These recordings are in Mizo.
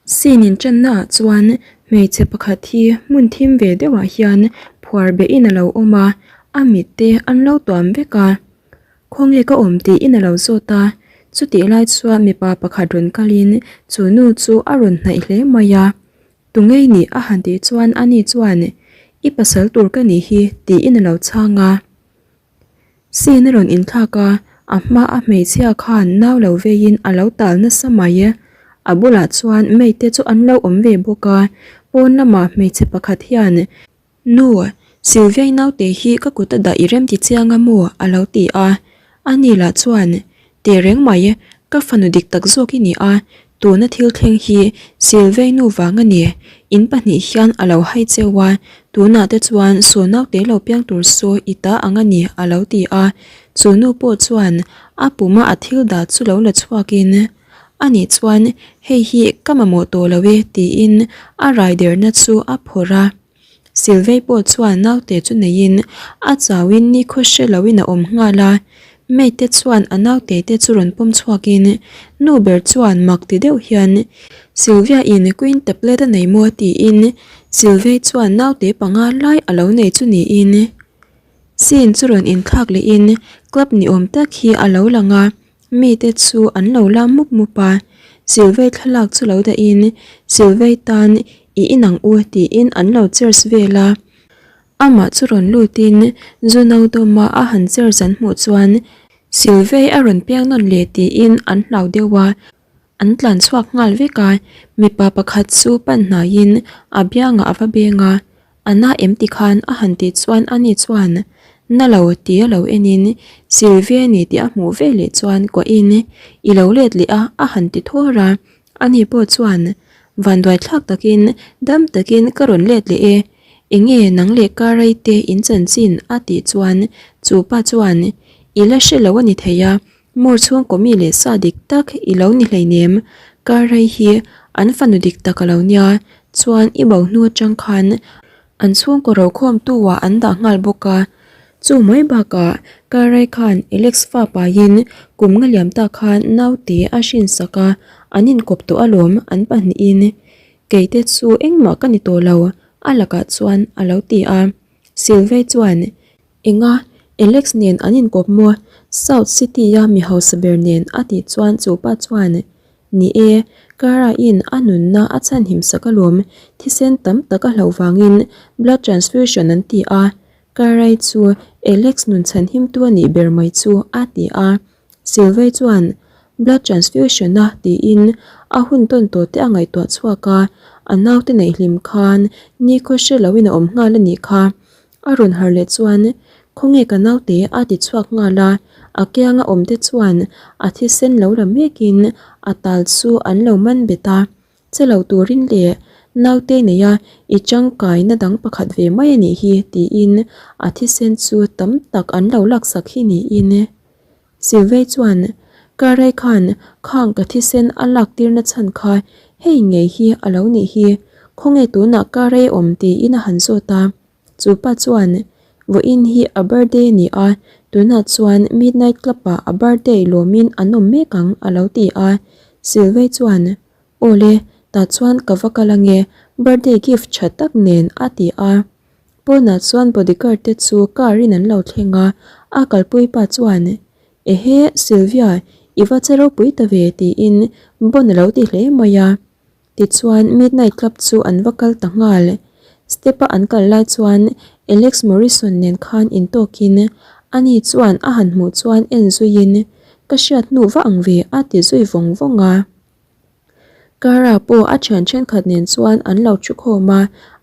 Scene inṭanna ah chuan hmeichhe pakhat hi hmun thim ve deuh ah hian phuar behin a lo awm a, a mit te an lo tuam vek a. Khawnge ka awm tiin a lo zawt a, chutih lai chuan mipa pakhat rawn kalin chu nu chu a rawn hnaih hle mai a. Tungei nih a han tih chuan ani chuan I pasal tur ka nih hi tiin a lo chhang a. Scene a rawn inthlak a, a hma a hmeichhia khan nau lo veiin a lo tal nasa mai. A bulah chuan maid te chu an lo awm ve bawk a, pawn lamah hmeichhe pakhat hian Nu, Sylvia-i naute hi ka kut a dah i rem ti chiang a maw? a lo ti a. Ani lah chuan, Teh reng mai, ka fanu dik tak zawk i ni a, tuna thil thleng hi Sylvia-i nu vang a ni. In pahnih hian a lo hai cheu a, tunah te chuan saw naute lo piang tur saw i ta ang a ni, a lo ti a. Chu nu pawh chuan a puma a thil dah chu lo la chhuakin, Ani chuan, Hei hi ka mamawh tawh lo e, tiin a rai derna chu a phawrh a. Silvei pawh chuan naute chu neiin a chauin nikhaw hre loin a awm nghal a. Mate chuan a naute te chu rawn pawm chhuakin nu ber chuan mak ti deuh hian Sylvia in queen tablet a nei maw tiin Silvei chuan naute panga lai a lo nei chu niin scene chu rawn inthlak lehin club ni awm tak hi a lo lang a. Mite chu an lo lam mup mup a, Silvei thlalak chu lo dahin Silvei tan i inang u tiin an lo chairs vel a. Amah chu rawn lutin zu no dawma a han chairs an hmuh chuan Silvei a rawn piang nawn leh tiin an hlau deuh a, an tlan chhuak nghal vek a. Mipa pakhat chu pan hnaiin a biangah a va beng a, A na em ti khan a han tih chuan ani chuan na lo ti a lo enin Sylvia ni tih a hmuh ve leh chuan kuahin i lo let leh a a han ti thawr a, ani pawh chuan vanduai thlak takin dam takin ka rawn let leh e, enge nang leh ka rei te in chanchin a tih chuan chu pa chuan i la hre lo a ni thei a, Moore chhungkaw mi leh sa dik tak i lo ni hleinem, Karei hi an fanu dik tak a lo nia, chuan i bo hnu atang khan an chhungkaw rokhawmtu ah an dah nghal bawk a, chu mai bakah Karei khan Alex fa paiin kum nga liam ta khan naute a hrinsak a, an inkawp tawh alawm an pahnihin keite chu engmah ka ni tawh lo a lakah chuan a lo ti a, Sylvie chuan Enga? Alex nen an inkawp maw? South City-a mi hausa ber nen a tih chuan chu pa chuan, Ni e, Cara-in a nunna a chhanhim sak alawm, thisen tam tak a hlauh vangin blood transfusion an ti a, Cara-i chu Alex nun chhanhimtu a nih ber mai chu a ti a. Sylvie chuan blood transfusion a tiin a hun tawn tawh te a ngaihtuah chhuak a, a naute neih hlim khan nikhaw hre loin a awm nghal a nih kha. A rawn harh leh chuan, Khawnge ka naute a ti chhuak nghal a, a kianga awm te chuan a thisen lo la mekin a tal chu an lo man bet a, Che lo turin leh naute neia i tangkaina dang pakhat ve mai a nih hi tiin a thisen chu tam tak an lo laksak hi niin Sylvie chuan Karei khan khang ka thisen a lak tirna chhan kha hei ngei hi a lo nih hi, khawnge tunah Karei awm tiin a han zawt a. Chu pa chuan vawiin hi a birthday a ni a, tunah chuan Midnight Club ah a birthday lawmin an awm mek ang a lo ti a. Sylvie chuan Awle, tah chuan ka va kal ange, birthday gift tha tak nen a ti a. Pawnah chuan bodyguard te chu car in an lo thleng a, a kalpui pa chuan, Ehe, Sylvia, i va che ropui ta ve tiin bon a lo ti hle mai a. Tichuan Midnight Club chu an va kal ta nghal. Step a an kal lai chuan Alex Morrison nen khan intawkin ani chuan a han hmuh chuan en zuiin, Ka hriat hnu va ang ve a ti zui vawng vawng a. Cara pawh a thian thenkhat nen chuan an lo thu khawm a,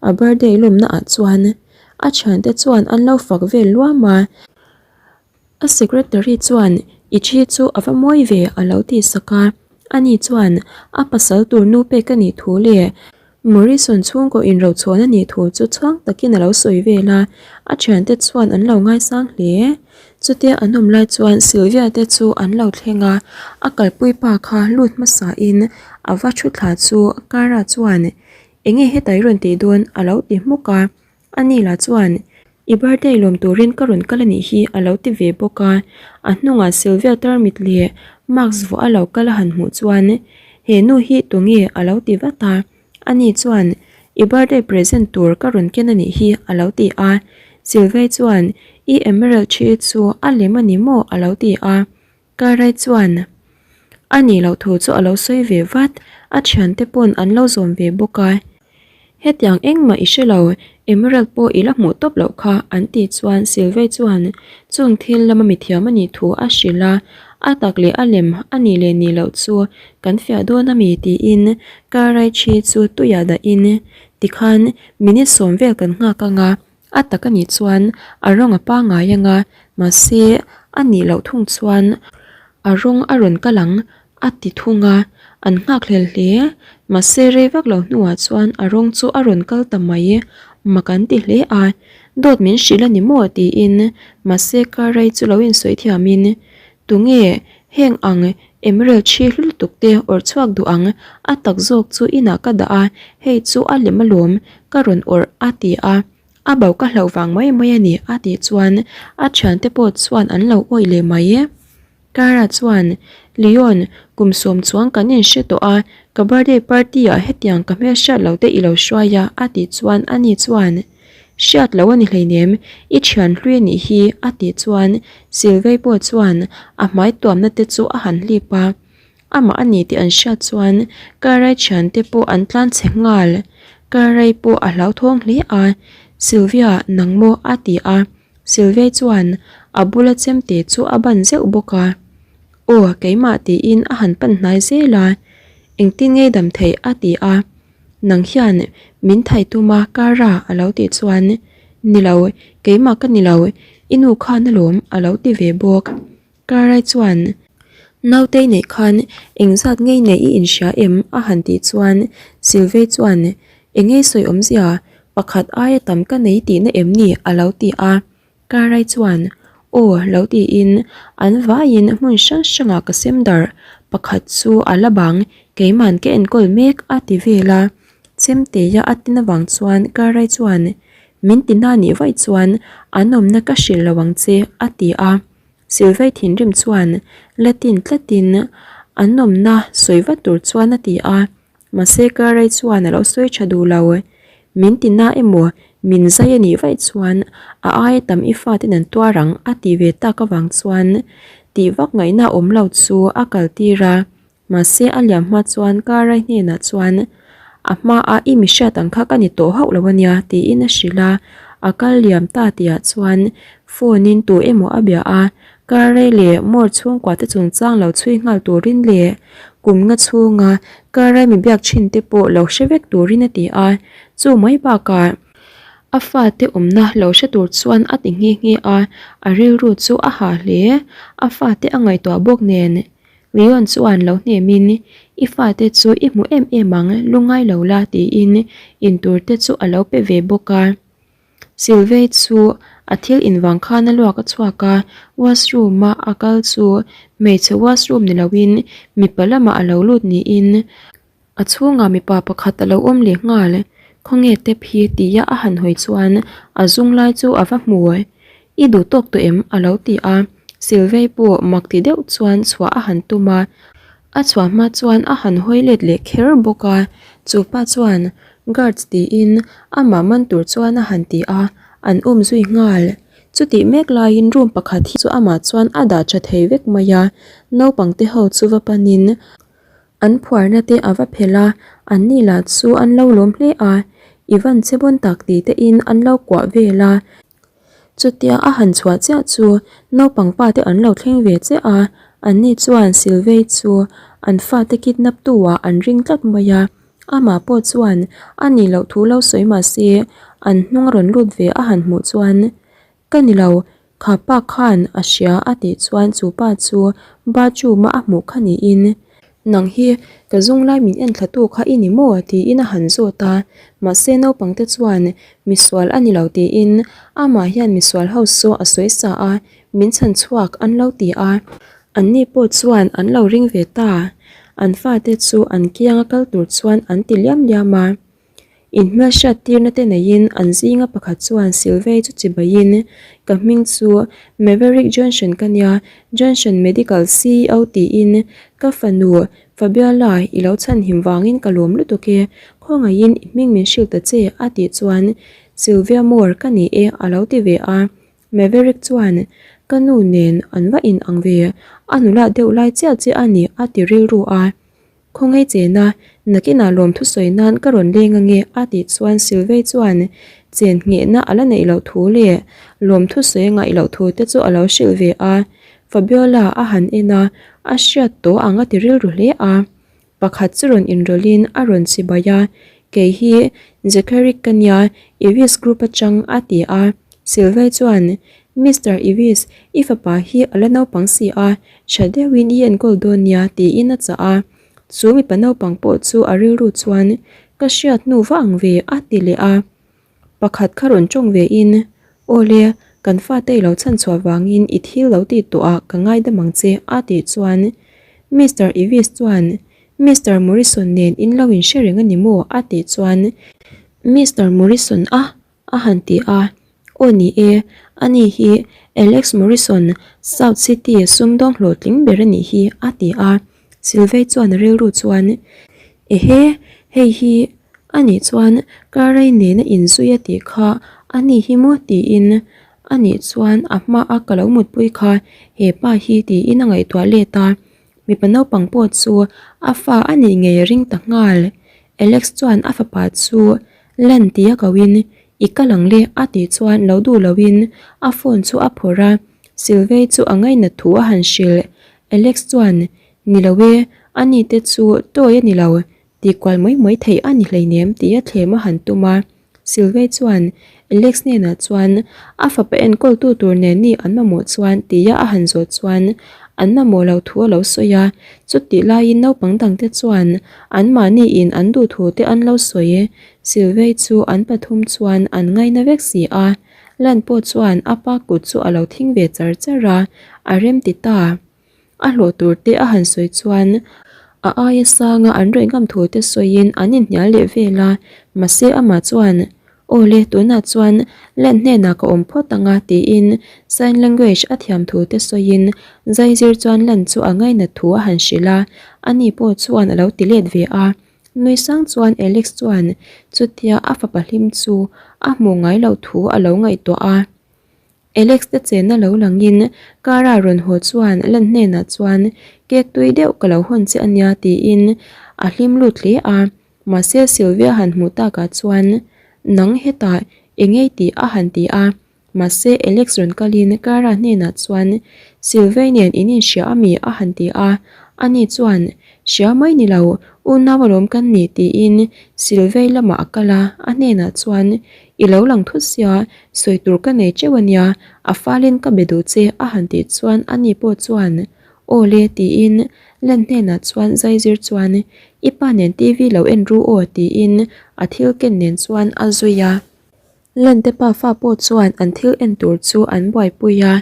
a birthday lawmna ah chuan a thiante chuan an lo fak vel luam a. A secretary chuan i thi chu a va mawi ve a lo ti sak a, ani chuan a pasal tur nu pek a nih thu leh Morrison chhungkaw inrochhawn a nih thu chu chhuang takin a lo sawi vel a, a thiante chuan an lo ngaisang hle. Chutia an awm lai chuan Sylvia te chu an lo thleng a, a kalpui pa kha lut hmasain a va thu thla chu Cara chuan Enge heta i rawn tih dawn? a lo ti hmuk a, ani lah chuan I birthday lawm turin ka rawn kal a nih hi a lo ti ve bawk a, a hnungah Sylvia tarmit leh mask vuah a lo kal a han hmuh chuan. He nu hi tunge a lo ti vat a. Ani chuan, I birthday present tur ka rawn ken a nih hi a lo ti a. Sylvie chuan, I emerald thi chu a lem a ni maw a lo ti a. Karai chuan a nih loh thu chu a lo sawi ve vat, a thiante pawn an lo zawm ve bawk a. Hetiang engmah i hre lo, Emerald pawh i la hmuh tawp loh kha an tih chuan Sylvie chuan chung thil lama mithiam a nih thu a hrilh a, a tak leh a lem a nih leh nih loh chu kan fiah dawn a mi tiin Karai thi chu tuiah dahin tikhan minute sawm vel kan nghak ang a, A tak a nih chuan a rawng a pangngai ang a, mahse a nih loh thung chuan a rawng a rawn kal ang a ti thung a, an nghakhlel hle. Mahse rei vak lo hnuah chuan a rawng chu a rawn kal ta mai, mak an ti hle a, dawt min hrilh a ni maw tiin mahse car rei chu lo insawi thiamin tunge heng ang emerald thi hlu lutuk te awrh chhuak duh ang, a tak zawk chu inah ka dah a, hei chu a lem alawm, ka rawn awrh a ti a, a bo ka hlauh vang mai mai a ni a tih chuan a thiante pawh chuan an lo awih leh mai e. Clara chuan, Leon, kum sawm chuang kan inhre tawh a, ka birthday party ah hetiang ka hmelhriat lo te i lo hruai a a tih chuan ani chuan, Hriat lo a ni hleinem, i thian hlui a nih hi a tih chuan Sylvie pawh chuan a hmai tuamna te chu a han hlip a. Amah a ni tih an hriat chuan Karai thiante pawh an tlan chhe nghal. Karai pawh a hlauthawng hle a, Sylvia nang maw a ti a. Sylvia chuan a bula chemte chu a ban zeuh bawk a. Aw keimah tiin a han pan hnai zel a, engtin nge dam theih a ti a. Nang hian min thai tum a Kara a lo tih chuan Ni lo, keimah ka ni lo, i nu khan alawm a lo ti ve bawk. Karai chuan Nautei neih khan engzat ngei neih i inhria em? a han tih chuan Sylvie chuan Engei sawi awmzia, pakhat aia tam ka nei tihna em ni? a lo ti a. Karai chuan Aw lo tiin an vaiin hmun hrang hrangah ka sem darh, pakhat chu a la bang, keiman ka enkawl mek a ti vel a. Chemteia a tin avang chuan Karai chuan Min ti na nih vaih chuan an awmna ka hrilh lo ang che a ti a. Silvai thinrim chuan Latin tlatin an awmna sawi vat tur chuan a ti a, mahse Karai chuan a lo sawi tha duh lo. Min ti na emaw min zai a nih vaih chuan a aia tam i faten an tuar ang a ti ve tak avang chuan tih vak ngaihna awm lo chu a kal tir a. Mahse a liam hma chuan Karai hnenah chuan a hmaa i mi hriat ang kha ka ni tawh hauh lo ania tiin a hrilh a, a kal liam ta tihah chuan phone in tu emaw a bia a, Karai leh Moore chhungkua te chungchang lo chhui nghal turin leh kum nga chhunga Karai mi biak thin te pawh lo hre vek turin a ti a, chu mai bakah a fate awmna lo hre tur chuan a ti nghe nghe a, a rilru chu a hah hle, a fate a ngaihtuah bawk nen. Leon chuan lo hnemin, I fate chu i hmu em em ang, lungai lo la tiin intur te chu a lo pe ve bawk a. Sylvie chu a thil invang khan a luak a chhuak a, washroom a a kal chu hmeichhe washroom ni loin mipa lamah a lo lut niin A chhungah mipa pakhat a lo awm leh nghal, khawnge tep hi tia a han hawi chuan a zung lai chu a va hmu. I duh tawk tawh em? a lo ti a, Sylvie pawh mak ti deuh chuan chhuah a han tum a, a chhuah hma chuan a han hawi let leh kher bawk a, chu pa chuan guards tiin amah man tur chuan a han ti a, an um zui nghal. Chutih mek laiin room pakhat hi chu amah chuan a dah tha thei vek mai a, naupang te ho chu va panin An phuarna te a va phelh a, an ni lah chu an lo lawm hle a, i van che bawn tak tih te in an lo kuah vel a. Chutia a han chhuah chiah chu naupang pa te an lo thleng ve chiah a, an ni chuan Sylvie chu an fate kidnap tu ah an ring tlat mai a, amah pawh chuan a nih loh thu lo sawi mah se an hnung a rawn lut ve a han hmuh chuan Ka ni lo, kha pa khan a hria a tih chuan chu pa chu bathroom a a hmuh kha niin, Nang hi ka zung lai min en thla tu kha i ni maw? tiin a han zawt a, mahse naupang te chuan misual a ni lo tiin amah hian misual ho saw a sawi sa a, min chhan chhuak an lo ti a, anni pawh chuan an lo ring ve ta, an fate chu an kianga kal tur chuan an ti liam liam a. Inhmelhriat tirna te neiin an zinga pakhat chuan Sylvie chu chibaiin, Ka hming chu Maverick Johnson ka nia, Johnson Medical ceo tiin ka fanu. Fabiola, i lo chhanhim vangin ka lawm lutuk e, khawngaihin i hming min hrilh ta che a tih chuan Sylvia Moore ka ni e a lo ti ve a. Maverick chuan, Ka nu nen an va in ang ve, a nula deuh lai chiah chiah a ni a ti rilru a. Khawngaih chena, nakinah lawmthu sawi nan ka rawn leng ange a tih chuan Sylvie chuan chen nghehna a la neih loh thu leh lawmthu sawi a ngaih loh thu te chu a lo hrilh ve a. Fabiola a han en a, a hriat tawh ang a ti rilru hle a. Pakhat chu rawn inrawlhin a rawn chibai a, Kei hi Zachary ka nia, Evis group atang a ti a. Sylvie chuan, Mister Evis, i fapa hi a la naupang si a, tha deuhin i enkawl dawn nia tiin a chah a. Chu mipa naupang pawh chu a rilru chuan, Ka hriat hnu va ang ve a ti leh a. Pakhat kha rawn tawng ve in, Awle, kan fate i lo chhan chhuah vangin i thil lo tih tawh ah ka ngaidam ang che a tih chuan Mister Evis chuan Mister Morrison nen in lo in hre reng a ni maw a tih chuan Mister Morrison a a han ti a, Aw ni e, ani hi Alex Morrison, South City sumdawng hlawhtling ber a nih hi a ti a. Sylvie chuan a rilru chuan, Ehe, hei hi a nih chuan Carlyle nena inzui a tih kha a ni hi maw? tiin a nih chuan a hmaa ka lo mutpui kha he pa hi tiin a ngaihtuah let a, mipa naupang pawh chu a fa a nih ngei a ring ta nghal. Alex chuan a fapa chu lan tia koin I kal ang le a tih chuan lo duh loin a phone chu a phawrh a, Sylvie chu a ngainat thu a han hrilh. Alex chuan, Ni lo e, ani te chu toy a ni lo, tih kual mai mai theih a ni hleinem tia thlem a han tum a. Sylvie chuan Alex hnenah chuan a fapa enkawltu tur nen ni an mamawh chuan tia a han zawh chuan an mamawh lo thu a lo sawi a. Chutih laiin naupang dangte chuan anmahni in an duh thu te an lo sawi. Sylvie chu an pathum chuan an ngaina vek si a. Lan pawh chuan a pa kut chu a lo thing ve char char a, a rem ti ta. A hlawh tur te a han sawi chuan a aia sanga an rawih ngam thu te sawiin an inhnial leh vel a, mahse amah chuan, Aw le, tunah chuan Lan hnenah ka awm phawt ang a tiin sign language a thiam thu te sawiin zaizir chuan Lan chu a ngainat thu a han hrilh a, ani pawh chuan a lo ti let ve a. Nui sang chuan Alex chuan chutia a fapa hlim chu a hmuh ngai loh thu a lo ngaihtuah a. Alex te chenna lo langin Cara rawn haw chuan Lan hnenah chuan cake tui deuh ka lo hawn che ania tiin a hlim lut hle a. Mahse Sylvia han hmuh takah chuan nang hetah engei tih a han ti a. Mahse Alex rawn kalin Cara hnenah chuan Sylvie nen in inhria ami a han ti a, ani chuan Hria mai ni lo, unau alawm kan ni tiin Sylvie lamah a kal a, a hnenah chuan I lo lang thut sia, sawi tur ka nei teuh ania, a falin ka be duh che a han tih chuan ani pawh chuan Aw le tiin Len hnenah chuan zaizir chuan I pa nen TV lo en ru aw tiin a thil ken nen chuan a zui a. Lente pafa pawh chuan an thil en tur chu an buaipui a,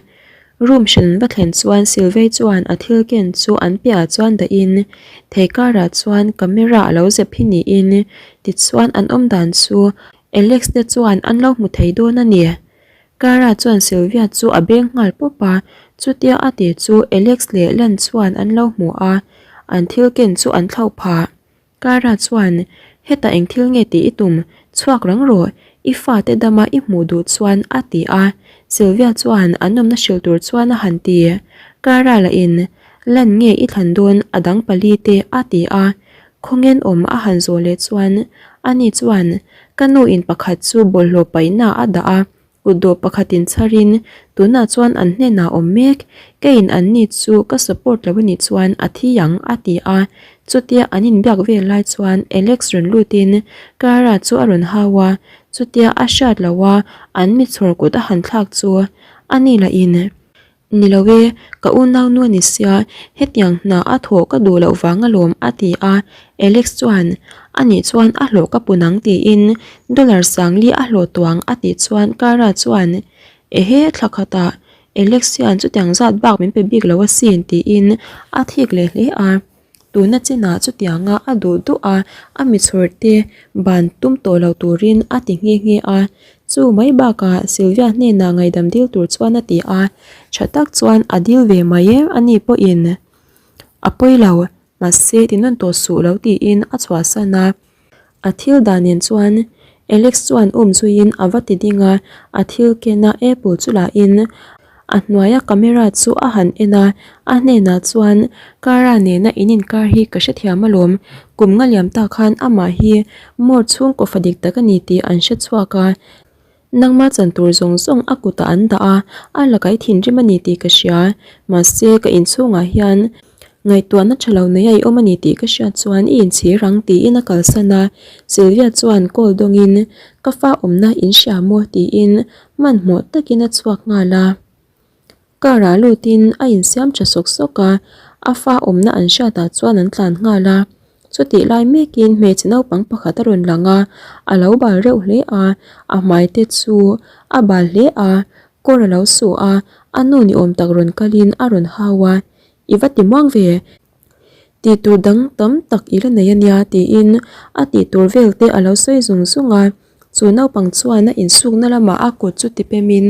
room hran va thlen chuan Sylvie chuan a thil ken chu an piahah chuan dahin thei karah chuan camera a lo zep hi niin tichuan an awm dan chu Alex te chuan an lo hmu thei dawn a ni. Cara chuan Sylvia chu a beng nghal pawp a, chutia a ti chu Alex leh Len chuan an lo hmu a, an thil ken chu an thlauh phah. Cara chuan, Hetah eng thil nge tih i tum? Chhuak rang rawh, i fate dama i hmuh duh chuan a ti a. Sylvia chuan an awmna hrilh tur chuan a han ti. Cara lahin, Lan nge i thlan dawn a dang pali te a ti a. Khawngen awm a han zawh leh chuan, ani chuan, Ka nu in pakhat chu bawlhhlawh paihna a dah a, Kutdawh pakhatin chharin, Tunah chuan an hnenah awm mek, keiin anni chu ka support lo anih chuan a thi ang a ti a. Chutia an inbiak vel lai chuan Alex rawn lutin Clara chu a rawn hau a, chutia a hriat loh a an mi chhawr kut a han thlak chu ani lahin Ni lo e, ka unau nu a ni sia, hetiang hna a thawh ka duh loh vang alawm a ti a, Alex chuan, Anih chuan a hlawh ka pun ang tiin dollar sangli a hlawh tuang a tih chuan Cara chuan, Ehe, thla khatah Alex hian chutiang zat bak min pe bik lo asin tiin a thik leh hle a. Tuna chinah chutianga a duh duh a, a michhawr te ban tum tawh lo turin a ti nghe nghe a. Chu mai bakah Sylvia hnenah ngaihdam dil tur chuan a ti a, tha tak chuan a dil ve mai em a ni pawhin a pawi lo. Mahse ti nawn tawh suh lo tiin a chhuahsan a. A thil dan nen chuan Alex chuan um zuiin a va ti ding a, a thil ken a apple chu la in a hnuaia camera chu a han en a, a hnenah chuan Cara nena in inkar hi ka hrethiam alawm, kum nga liam ta khan amah hi Moore chhungkaw fa dik tak a ni tih an hrechhuak a. Nangma chan tur zawng zawng a kutah an dah a, a la kai thinrim a ni tih ka hria. Mahse, ka inchhungah hian ngaihtuahna tha lo nei a i awm a ni tih ka hriat chuan i inchhir ang tiin a kalsan a. Sylvia chuan call dawngin, Ka fa awmna in hria maw? tiin hmanhmawh takin a chhuak nghal a. Car ah lutin a insiam tha sawk sawk a, a fa awmna an hriatah chuan an tlan nghal a. Chutih lai mekin hmeichhe naupang pakhat a rawn lang a, a lo bal reuh hle a, a hmai te chu a bal hle a, kawr a lo su a, a nu ni awm tak rawn kalin a rawn hau a, I va ti muang ve, tih tur dang tam tak i la nei a nia tiin a tih tur vel te a lo sawi zung zung a. Chu naupang chuan a insukna lamah a kut chu ti pemin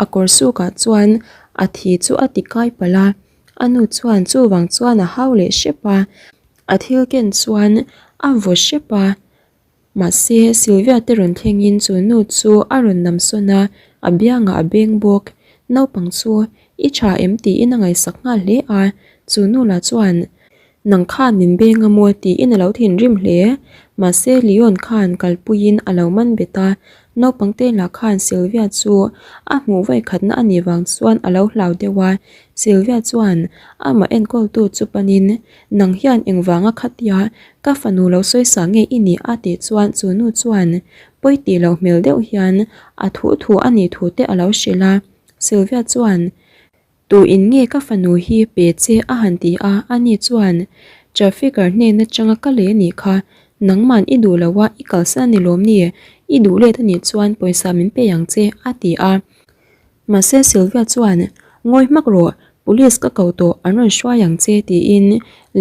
a kawr sukah chuan a thi chu a ti kai palh a, a nu chuan chuvang chuan a hau leh hrep a, a thil ken chuan a vaw hrep a. Mahse Sylvia te rawn thlengin chu nu chu a rawn nam sawn a, a biangah a beng bawk. Naupang chu i tha em tiin a ngaihsak nghal hle a, chu nu lah chuan Nang khan min beng a maw tiin a lo thinrim hle. Mahse Leon khan kalpuiin a lo man bet a, naupang te lah khan Sylvia chu a hmuh vawikhatna a nih vang chuan a lo hlau deuh a. Sylvia chuan amah enkawltu chu panin, Nang hian engvanga khatia ka fanu lo sawisa nge i nih a tih chuan chu nu chuan pawi tih loh hmel deuh hian a thu thu a nih thu te a lo hrilh a. Sylvia chuan Tu in nge ka fanu hi pe che a han ti a, ani chuan Trafficker hnen atanga ka lei anih kha, nangman i duh lo a, i kalsan a ni lawm ni, i duh let anih chuan pawisa min pe ang che a ti a. Mahse Sylvia chuan Ngawi hmak rawh, police ka ko tawh an rawn hruai ang che tiin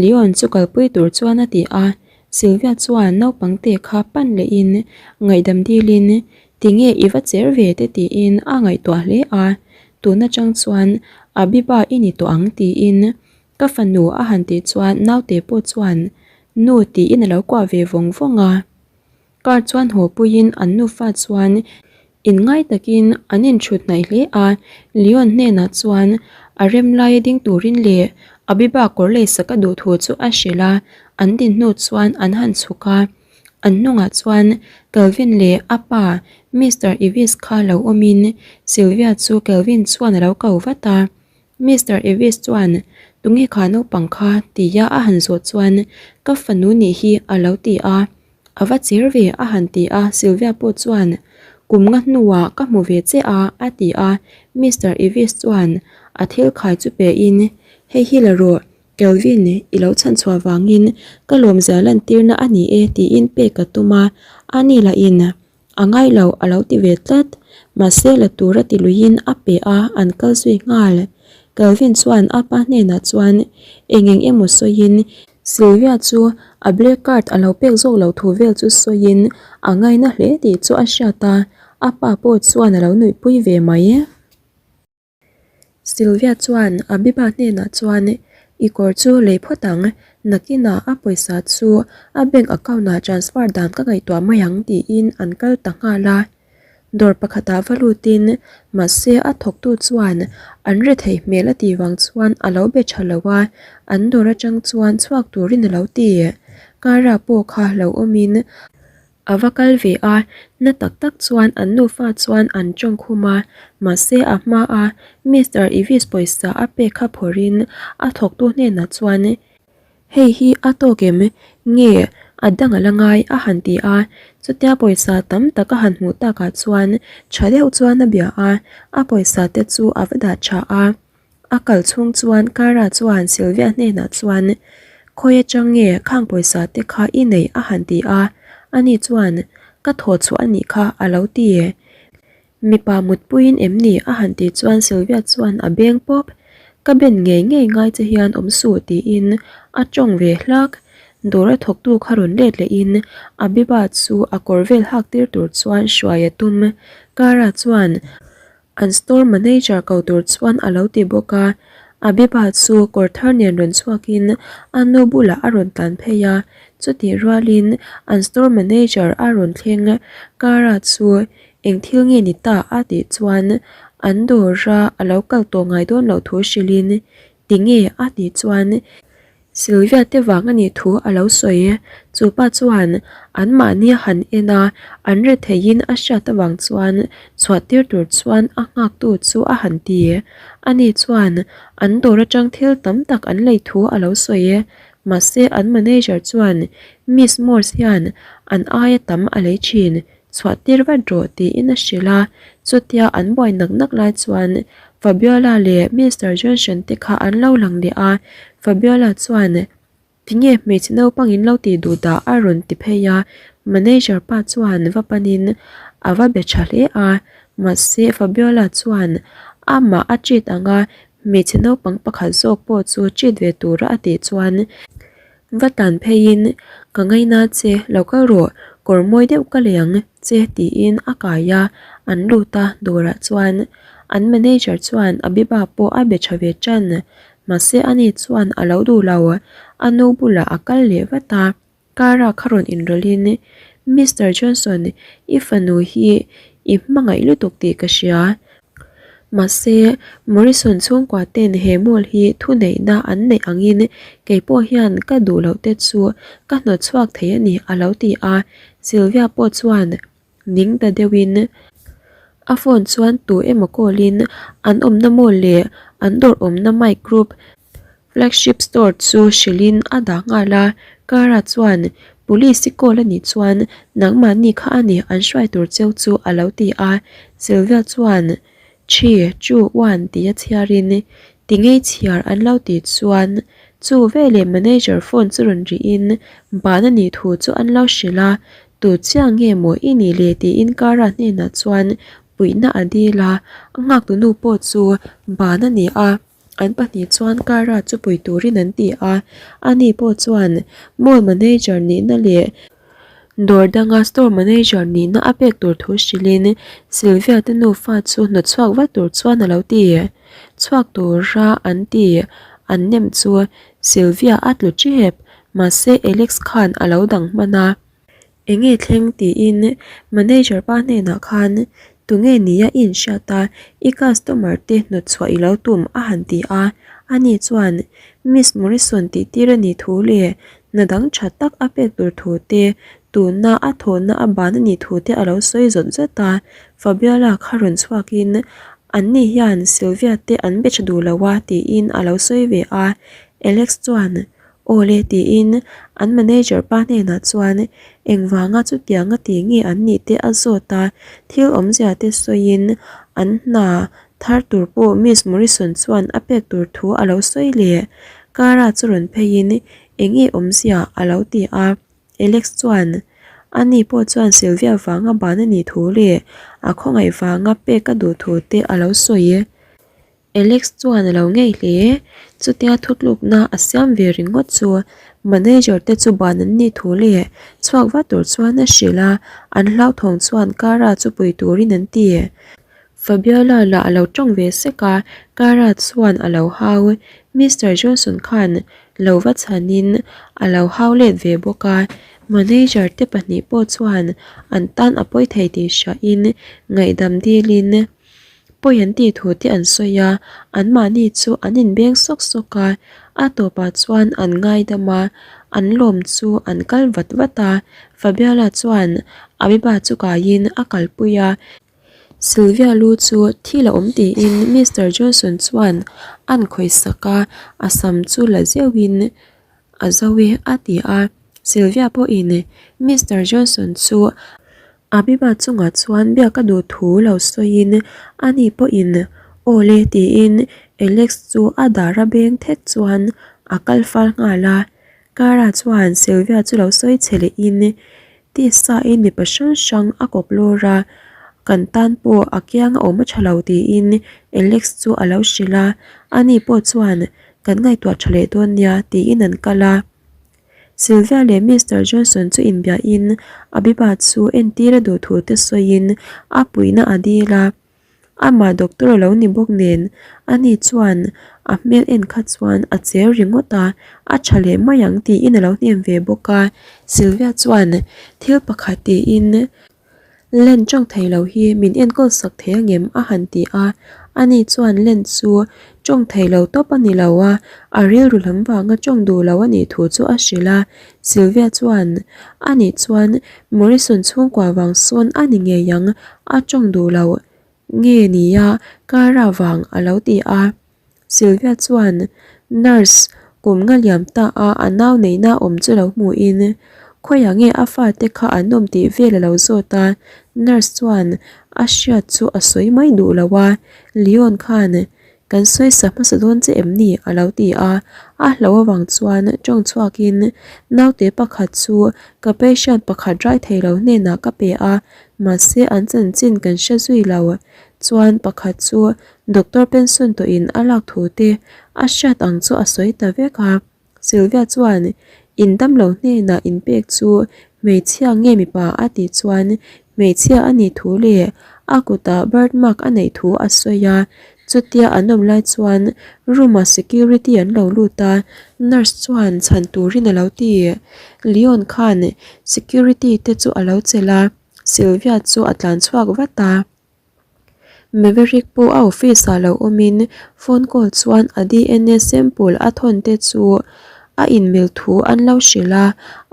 Leon chu kalpui tur chuan a ti a. Sylvia chuan naupang te kha pan lehin ngaihdam dilin Tinge i va cher ve te tiin a ngaihtuah hle a, tun atang chuan Abiba i ni tawh ang tiin ka fanu a han tih chuan naute pawh chuan nu tiin a lo kuah ve vawng vawng a. Car chuan haw puiin an nufa chuan inngai takin an inthut hnaih hle a, Leon hnenah chuan a rem laia ding turin leh Abiba kawr leisak a duh thu chu a hrilh a, an din hnu chuan an han chhuk a. An hnungah chuan Kelvin leh a pa Mister Evis kha lo awmin Sylvia chu Kelvin chuan a lo ko vat a. Mister Evis chuan Tunge kha naupang kha? tia a han zawh chuan Ka fanu nih hi a lo ti a. A va cher ve a han ti a, Sylvia pawh chuan Kum nga hnuah ka hmu ve che a a ti a. Mister Evis chuan a thil khai chu pein Hei hi la rawh, Kelvin, i lo chhanchhuah vangin ka lawmzia lantirna a ni e tiin pek a tum a, ani lahin a ngai lo a lo ti ve tlat. Mahse la tura ti luiin a pe a, an kal zui nghal. Kelvin chuan a pa hnenah chuan eng eng emaw sawiin Sylvia chu a black card a lo pek zawk loh thu vel chu sawiin a ngaina hle tih chu a hriat a, a pa pawh chuan a lo nuihpui ve mai. Sylvia chuan Abiba hnenah chuan I kawr chu lei phawt ang, nakinah a pawisa chu a bank account ah transfer dan ka ngaihtuah mai ang tiin an kal ta nghal a. Dawr pakhatah va lutin mahse a thawktu chuan an rethei hmel a tih vang chuan a lo be tha lo a, an dawr atang chuan chhuak turin a lo ti. Cara pawh kha lo awmin A va kal ve a, na tak tak chuan an nufa chuan an tawng khum a, mahse a hma a Mister Evis pawisa a pek kha phawrhin a thawktu hnenah chuan Hei hi a tawk em? Nge a dang a la ngai? a han ti a, chutia pawisa tam tak a han hmuh takah chuan tha deuh chuan a bia a, a pawisa te chu a va dah tha a. A kal chhung chuan Cara chuan Sylvia hnenah chuan, Khawi atang nge khang pawisa te kha i neih a han ti a, ani chuan, Ka thaw chhuah a nih kha a lo ti. Mipa mutpuiin em ni a han tih chuan Sylvia chuan a beng pawp, Ka ben ngei ngei ngai che hian awm suh tiin a tawng ve hlak. Dawr a thawktu kha rawn let lehin Abiba chu a kawr vel hak tir tur chuan hruai a tum. Cara chuan, An store manager ko tur chuan a lo ti bawk a, Abiba chu kawr thar nen rawn chhuakin a nu bulah a rawn tlan phei a, chutih rualin an store manager a rawn thleng. Cara chu eng thil nge ni ta a tih chuan an dawra a lo kal tawh ngai dawn loh thu hrilhin tinge a tih chuan Sylvia te vang a nih thu a lo sawi. Chu pa chuan anmahni a han en a, an re theihin a hriat avang chuan chhuah tir tur chuan a nghaktu chu a han ti. Ani chuan an dawr atang thil tam tak an lei thu a lo sawi. Mahse an manager chuan Miss Morse hian an aia tam a lei thin. Chhuah tir vat rawh tiin a hrilh a, chutia an buai nak nak lai chuan Fabiola leh Mister Johnson te kha an lo lang leh a, Fabiola chuan Tinge hmeichhe naupang in lo tih duh dah a rawn ti phei a, manager pa chuan va panin a va be tha hle a, mahse Fabiola chuan amah a treat ang a, hmeichhe naupang pakhat zawk pawh chu treat ve tura a tih chuan Va tan pheiin, Ka ngaina che, lo kal rawh, kawr mawi deuh ka lei ang che tiin a kai a, an lut a, dawrah chuan an manager chuan Abiba pawh a be tha ve tan, mahse ani chuan a lo duh lo, a nu bulah a kal leh vat a, car-a kha rawn inrawlhin, Mister Johnson, i fanu hi i hmangaih lutuk tih ka hria, Mahse, Morrison chhungkua ten he mall hi thuneihna an neih angin kei pawh hian ka duh loh te chu ka hnawt chhuak thei a ni a lo ti a. Sylvia pawh chuan ning ta deuhin a phone chuan tu emaw call in an awmna mall leh an dawr awmna mic group Flagship store chu hrilhin a dah nghal a, Cara chuan Police i call a nih chuan nangmahni kha a ni an hruai tur cheu chu a lo ti a, Sylvia chuan Three, two, one tia chhiarin tingei chhiar an lo tih chuan chu veleh manager phone chu rawn rihin ban a nih thu chu an lo hrilh a, tu chiang nge maw i nih le tiin Cara hnenah chuan puihna a dil a, a nghaktu nu pawh chu ban a ni a. An pahnih chuan Cara chu pui turin an ti a, ani pawh chuan mall manager nihna leh dawr danga store manager nihna a pek tur thu hrilhin Sylvia te nufa chu hnawtchhuak vat tur chuan a lo ti. Chhuak tura an ti an nem chu Sylvia a tlu tep, mahse Alex khan a lo dang hman a. Enge thleng tiin manager pa hnenah khan tunge nia i inhriat a, i customer te hnawtchhuah i lo tum a han ti a, ani chuan Miss Morrison tih tir a nih thu leh hna dang tha tak a pek tur thu te, tuna a thawhna a ban a nih thu te a lo sawi zawt zawt a, Fabiola kha rawn chhuakin anni hian Sylvia te an be tha duh lo a tiin a lo sawi ve a, Alex chuan Aw le tiin an manager pa hnenah chuan engvanga chutianga ti nge an nih te a zawt a, thil awmzia te sawiin an hna thar tur pawh Miss Morrison chuan a pek tur thu a lo sawi leh. Cara chu rawn pheiin enge awmzia a lo ti a, Alex chuan ani pawh chuan Sylvia vanga ban a nih thu leh a khawngaih vanga pek a duh thu te a lo sawi. Alex chuan a lo ngei hle. Chutia thutlukna a siam ve ringawt chu manager te chu ban an nih thu leh chhuak vat tur chuan a hrilh a, an hlauthawng chuan Cara chu pui turin an ti. Fabiola lah a lo tawng ve sek a, Cara chuan a lo hau. Mister Johnson khan lo va chhanin a lo hau let ve bawk a, manager te pahnih pawh chuan an tan a pawi thei tih hriain ngaihdam dilin Pawi an tih thu te an sawi a, anmahni chu an inbeng sawk sawk a, a tawpah chuan an ngaidam a, an lawm chu an kal vat vat a, Fabiola chuan Abiba chu kaiin a kalpui a, Sylvia lu chu thil a awm tiin Mister Johnson chuan an khawihsak a, a sam chu la zeuhin a zo e a ti a, Sylvia pawhin Mister Johnson chu Abiba chungah chuan biak a duh thu lo sawiin ani pawhin aw le tiin Alex chu a dar a beng thek chuan a kal fal nghal a. Cara chuan Sylvia chu lo sawi che lehin tisa in mipa hrang hrang a kawp lawr a, kan tan pawh a kiang a awm a tha lo tiin Alex chu a lo hrilh a, ani pawh chuan kan ngaihtuah tha leh dawn nia tiin an kal a. Sylvia leh Mister Johnson chu inbiahin Abiba chu entir a duh thu te sawiin a puihna a dil a. Amah doctor a lo ni bawk nen ani chuan a hmel en kha chuan a cher ringawt a, a tha leh mai ang tiin a lo hnem ve bawk a. Sylvia chuan thil pakhat tiin Len tawng thei lo hi min enkawl sak thei angem a han ti a, ani chuan Len chu tawng thei lo tawp a ni lo a, a rilru lam vanga tawng duh lo a nih thu chu a hrilh a. Sylvia chuan ani chuan Morrison chhungkua vang sawn a ni ngei ang a tawng duh lo nge nia Cara vang a lo ti a. Sylvia chuan nurse kum nga liam ta a a nau neihna awm chu lo hmuhin khawiah nge a fate kha an awm tih vel a lo zawt a, nurse chuan a hriat chu a sawi mai duh lo a, Leon khan kan sawisa hmasa dawn che em ni a lo ti a, a hlo avang chuan tawng chhuakin naute pakhat chu ka patient pakhat rai thei lo hnenah ka pe a, mahse an chanchin kan hre zui lo chuan pakhat chu Doctor pension tawhin a lak thu te a hriat ang chu a sawi ta vek a. Sylvia chuan in damlo hnenah inpek chu hmeichhia nge mipa a tih chuan hmeichhia a nih thu leh a kutah birth mark a neih thu a sawi a. Chutia an awm lai chuan room ah security an lo lut a, nurse chuan chhan turin a lo ti. Leon khan security te chu a lo chelh a, Sylvia chu a tlan chhuak vat a. Maverick pawh a office ah lo awmin phone call chuan a dna sample a thawn te chu a inmil thu an lo hrilh a,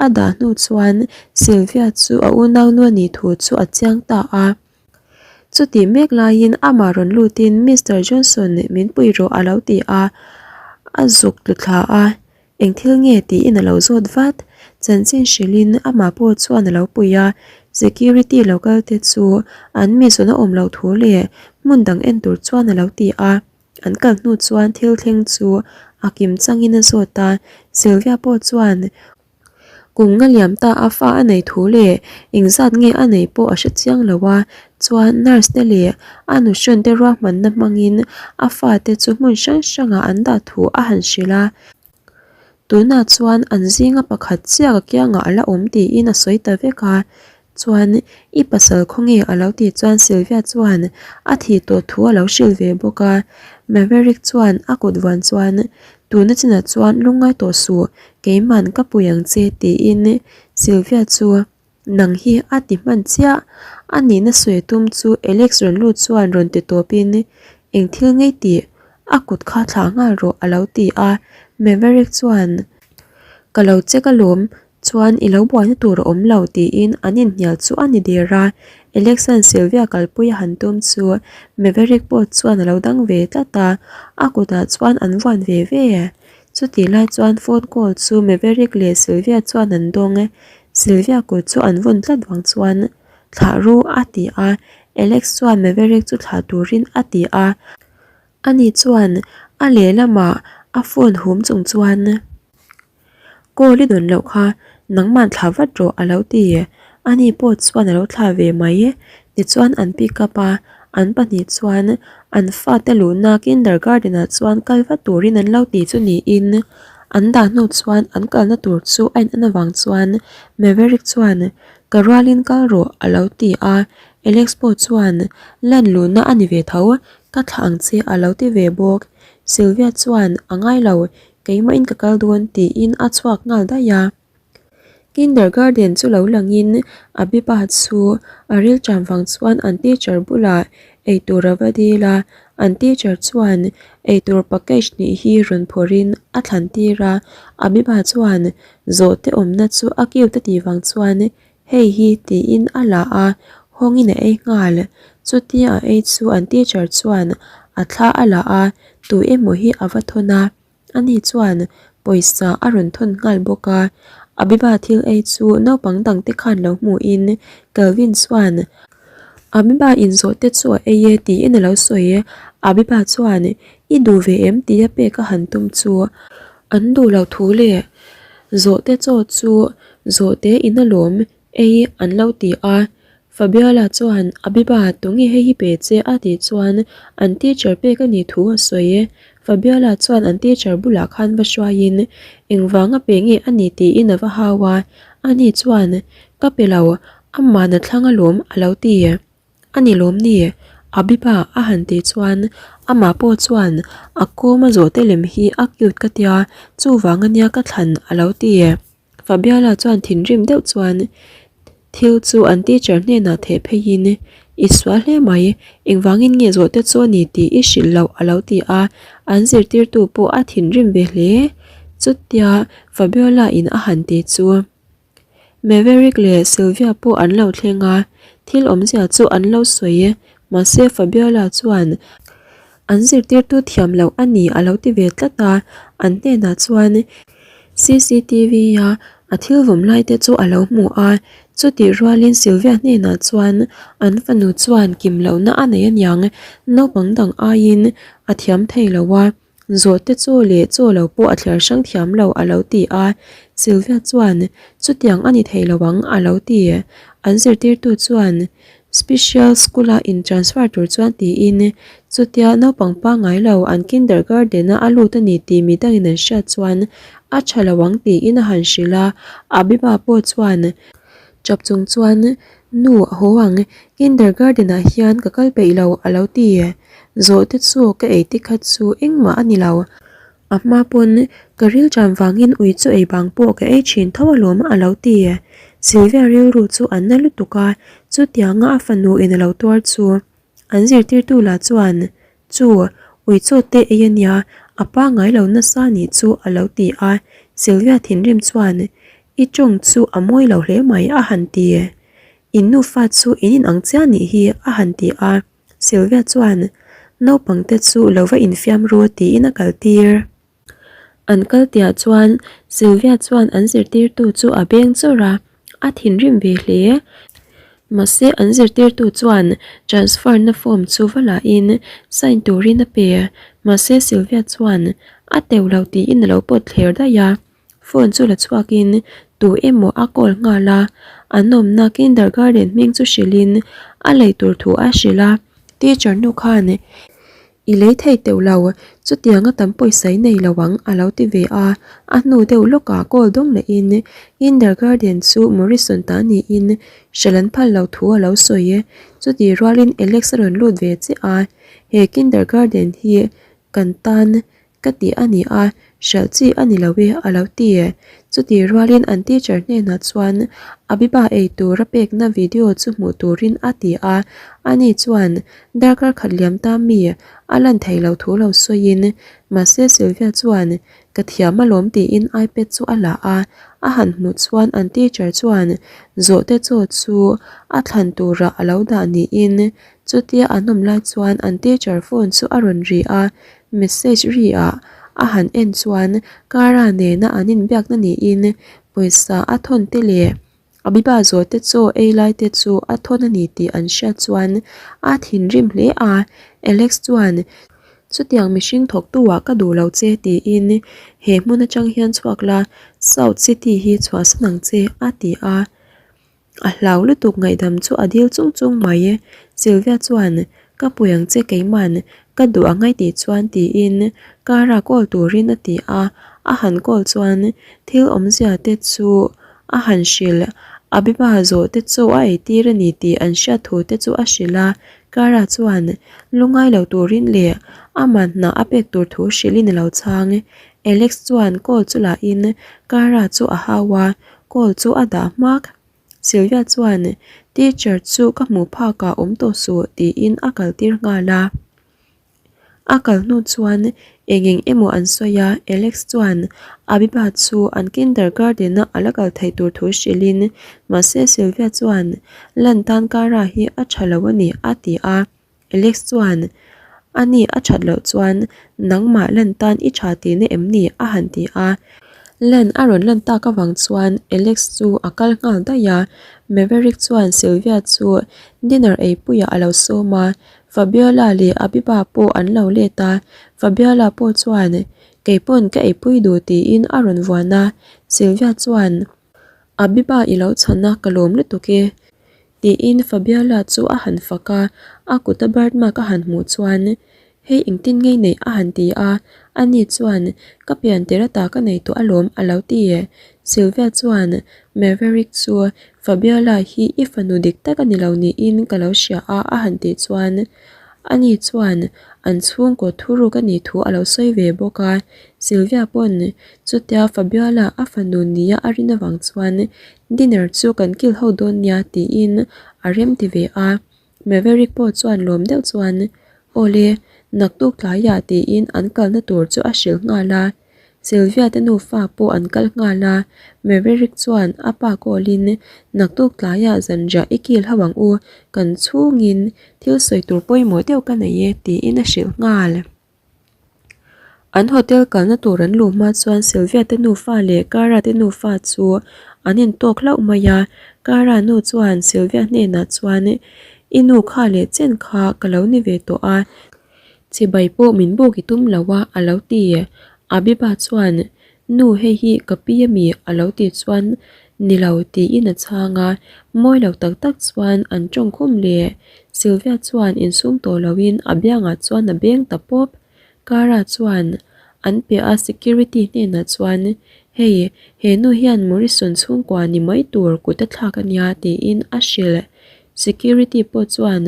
a dah hnu chuan Sylvia chu a unaunu a nih thu chu a chiang ta a. Chutih mek laiin amah rawn lutin Mister Johnson min pui rawh a lo ti a, a zuk tlu thla a. Eng thil nge tiin a lo zawt vat. Chanchin hrilhin amah pawh chuan a lo pui a, security lo kal te chu an mi zawn a awm loh thu leh hmun dang en tur chuan a lo ti a. An kal hnu chuan thil thleng chu a kim changin a zawt a, Sylvia pawh chuan kum nga liam ta a fa a nei thu leh engzat nge a neih pawh a hre chiang lo a, chuan nurse te leh a nuhrawn te ruahmanna hmangin a fate chu hmun hrang hrangah an dah thu a han hrilh a. Tunah chuan an zinga pakhat chiah ka kiangah a la awm tiin a sawi ta vek a, chuan i pasal khawnge a lo tih chuan Sylvia chuan a thih tawh thu a lo hrilh ve bawk a, Maverick chuan a kut vuan chuan tuna chinah chuan lungngai tawh suh keiman ka pui ang che tiin Sylvia chu Nang hi a ti hman chiah. A nihna sawi tum chu Alex rawn lut chuan rawn ti tawpin, Eng thil ngei tih? A kut kha thlah nghal rawh a lo ti a. Maverick chuan, Ka lo check alawm, chuan i lo buaina tur a awm lo tiin an inhnial chu a ni der a. Alex-a'n Sylvia kalpui a han tum chu Maverick pawh chuan a lo dang ve tlat a, a kutah chuan an vuan ve ve. Chutih lai chuan phone call chu Maverick leh Sylvia chuan an dawng. Sylvia kut chu an vawn tlat vang chuan thlah ru a ti a, Alex chuan Maverick chu thlah turin a ti a, ani chuan a lehlamah a phone hum chung chuan Call i dawn loh kha nangman thlah vat rawh a lo ti, ani pawh chuan a lo thlah ve mai, tichuan an pick up a, an pahnih chuan an fate luhna kindergarten ah chuan kal vat turin an lo ti chu niin. An dah hnu chuan an kalna tur chu a in en avang chuan Maverick chuan ka rualin kal rawh a lo ti a, Alex pawh chuan lan luhna a ni ve tho, ka thlah ang che a lo ti ve bawk. Sylvia chuan a ngai lo, keimahin ka kal dawn tiin a chhuak nghal daih a. Kindergarten chu lo langin Abiba chu a rilṭam vang chuan an teacher bulah eitur a va dil a, an teacher chuan eitur package hnih hi rawn phawrhin a thlan tir a, Abiba chuan zawhte awmna chu a cute a tih vang chuan hei hi tiin a la a, hawngin a ei nghal, chutia a ei chu an teacher chuan a thla a la a, tu emaw hi a va thawn a. Ani chuan pawisa a rawn thawn nghal bawk a, Abiba thil ei chu naupang dangte khan lo hmuhin Calvin chuan Abiba inzawh te chu a ei e tiin a lo sawi. Abiba chuan I duh ve em tia pek a han tum chu an duh loh thu leh zawhte chaw chu zawhte in alawm ei an lo ti a. Fabiola chuan Abiba tunge hei hi pe che a tih chuan an teacher pek a nih thu a sawi. Fabiola chuan an teacher bulah khan va hruaiin engvanga pe nge a ni tiin a va hau a, ani chuan ka pe lo, amah na thlang alawm a lo ti. A ni lawm ni? Abiba a han tih chuan amah pawh chuan a kawm a zawhte lem hi a cute ka tia chuvang ania ka thlan a lo ti. Fabiola chuan thinrim deuh chuan thil chu an teacher hnenah theh pheiin I sual hle mai, engvangin nge zawhte chu a ni tih i hrilh loh a lo ti a, an zirtirtu pawh a thinrim ve hle. Chutia Fabiola in a han ti chu. Maverick leh Sylvia pawh an lo thleng a, thil awmzia chu an lo sawi. Mahse Fabiola chuan an zirtirtu thiam loh a ni a lo ti ve tlat a, an hnenah chuan CCTV a a thil vawm lai te chu a lo hmu a, chutih rualin Sylvia hnenah chuan an fanu chuan kim lohna a nei aniang, naupang dang aiin a thiam thei lo a. Zawhte chaw leh chaw lo pawh a thliar hrang thiam lo a lo ti a, Sylvia chuan chutiang a ni thei lo ang a lo ti. An zirtirtu chuan Special School a in transfer tur chuan tiin chutia naupang pangngai lo an kindergarten a a lut a ni tih mi dangin an hriat chuan a tha lo ang tiin a han hrilh a, Abiba pawh chuan tap chung chuan Nu a haw ang, kindergarten ah hian ka kal peih lo a lo ti. Zawhte chu ka ei te kha chu engmah a ni lo. A hma pawn ka ril ṭan vangin ui chu ei bang pawh ka ei ṭhin tho alawm a lo ti. Sylvia rilru chu a na lutuk a, chutianga a fanu in a lo tuar chu an zirtirtu lah chuan Chu, ui chaw te ei a nia, a pangngai lo nasa nih chu a lo ti a. Sylvia thinrim chuan I ṭawng chu a mawi lo hle mai a han ti. In nufa chu in inang chiah nih hi a han ti a. Sylvia chuan naupang te chu lo va infiam ru tiin a kal tir. An kal tihah chuan Sylvia chuan an zirtirtu chu a beng chawrh a, a thinrim ve hle. Mahse an zirtirtu chuan transfer na form chu va lahin sign turin a pe. Mahse Sylvia chuan a teuh lo tiin a lo pawt thler daih a. Phone chu la chhuakin tu emaw a call nghal a, an awmna kindergarten hming chu hrilhin a lei tur thu a hrilh a, teacher nu khan I lei thei teuh lo, chutianga tam pawisa i nei lo ang a lo ti ve a, a hnu deuh lawkah call dawng lehin kindergarten chu Morrison ta niin hrilh an phal lo thu a lo sawi. Chutih rualin Alex a rawn lut ve chiah a, he kindergarten hi kan tan Ka ti a ni a, hralh chi a ni lo e a lo ti. Chutih rualin an teacher hnenah chuan Abiba ei tur a pekna video chu hmuh turin a ti a, ani chuan darkar khat liam ta mi a lan thei lo thu lo sawiin mahse Sylvia chuan ka thiam alawm tiin ipad chu a la a, a han hmuh chuan an teacher chuan zawhte chaw chu a thlan turah a lo dah niin chutia an awm lai chuan an teacher phone chu a rawn ri a, Message ri ah a han en chuan Cara nena an inbiakna niin pawisa a thawn te leh Abiba zawh te chaw ei lai te chu a thawn a ni tih an hriat chuan a thinrim hle a, Alex chuan chutiang mihring thawktu ah ka duh lo che tiin he hmun atang hian chhuak la South City hi chhuahsan ang che a ti a. A hlau lutuk ngaihdam chu a dil chung chung mai e. Sylvia chuan, Ka pui ang che keiman, ka duh ang ai tih chuan tiin Cara call turin a ti a, a han call chuan thil awmzia te chu a han hrilh. Abiba zawh te chu a eitir a ni tih an hriat thu te chu a hrilh a, Cara chuan lungai lo turin leh aman hna a pek tur thu hrilhin a lo chhang. Alex chuan call chu lahin Cara chu a hau a, Call chu a dah hmak. Sylvia chuan teacher chu ka hmuh phakah awm tawh suh tiin a kal tir nghal a. A kal hnu chuan eng eng emaw an sawi a, Alex chuan Abiba chu an kindergarten a ala kal theih tur thu hrilhin mahse Sylvia chuan lan tan Cara hi a tha lo a ni a ti a. Alex chuan, Ani a that loh chuan nangmah lan tan i tha tihna em ni? a han ti a. Lan a rawn lan tak avang chuan Alex chu a kal nghal daih a. Maverick chuan Sylvia chu dinner eipuiah a lo sawm a, Fabiola leh Abiba pawh an lo let a. Fabiola pawh chuan, Keipawn ka eipui duh tiin a rawn vuan a. Sylvia chuan, Abiba i lo chhan a, ka lawm lutuk e. Tiin Fabiola chu a han fak a, a kuta birthmark a han hmuh chuan, Hei engtin ngei neih a han ti a, ani chuan, Ka pian tir ata ka nei tawh alawm a lo ti. Sylvia chuan, Maverick chu Fabiola hi i fanu dik tak a ni lo niin ka lo hria a a han tih chuan. Ani chuan an chhungkaw thuruk a nih thu a lo sawi ve bawk a. Sylvia pawn chutia Fabiola a fanu nia a rin avang chuan dinner chu kan kil ho dawn nia tiin a rem ti ve a. Maverick pawh chuan lawm deuh chuan Awle, naktuk tlaiah tiin an kalna tur chu a hrilh nghal a. Sylvia te nufa pawh an kal nghal a, Maverick chuan a pa call-in naktuk tlaiah zanriah i kil ho ang u, kan chhungin thil sawi tur pawimawh deuh ka nei e tiin a hrilh nghal. An hotel kalna tur an luh hma chuan Sylvia te nufa leh Cara te nufa chu an intawk hlauh mai a, Cara nu chuan Sylvia hnenah chuan I nu kha leh chen kha ka lo ni ve tawh a, Chibai pawh min buk i tum lo a, a lo ti. Abiba chuan, Nu hei hi ka pi a mi? a lo ti chuan, Ni lo, tiin a chhang a. Mawi lo tak tak chuan an tawng khum leh. Sylvia chuan insum tawh loin a biangah chuan a beng ta pawp. Cara chuan an piah a security hnenah chuan, Hei, he nu hian Morrison chhungkua ni mai tur kut a thlak a nia, tiin a hrilh. Security pawh chuan,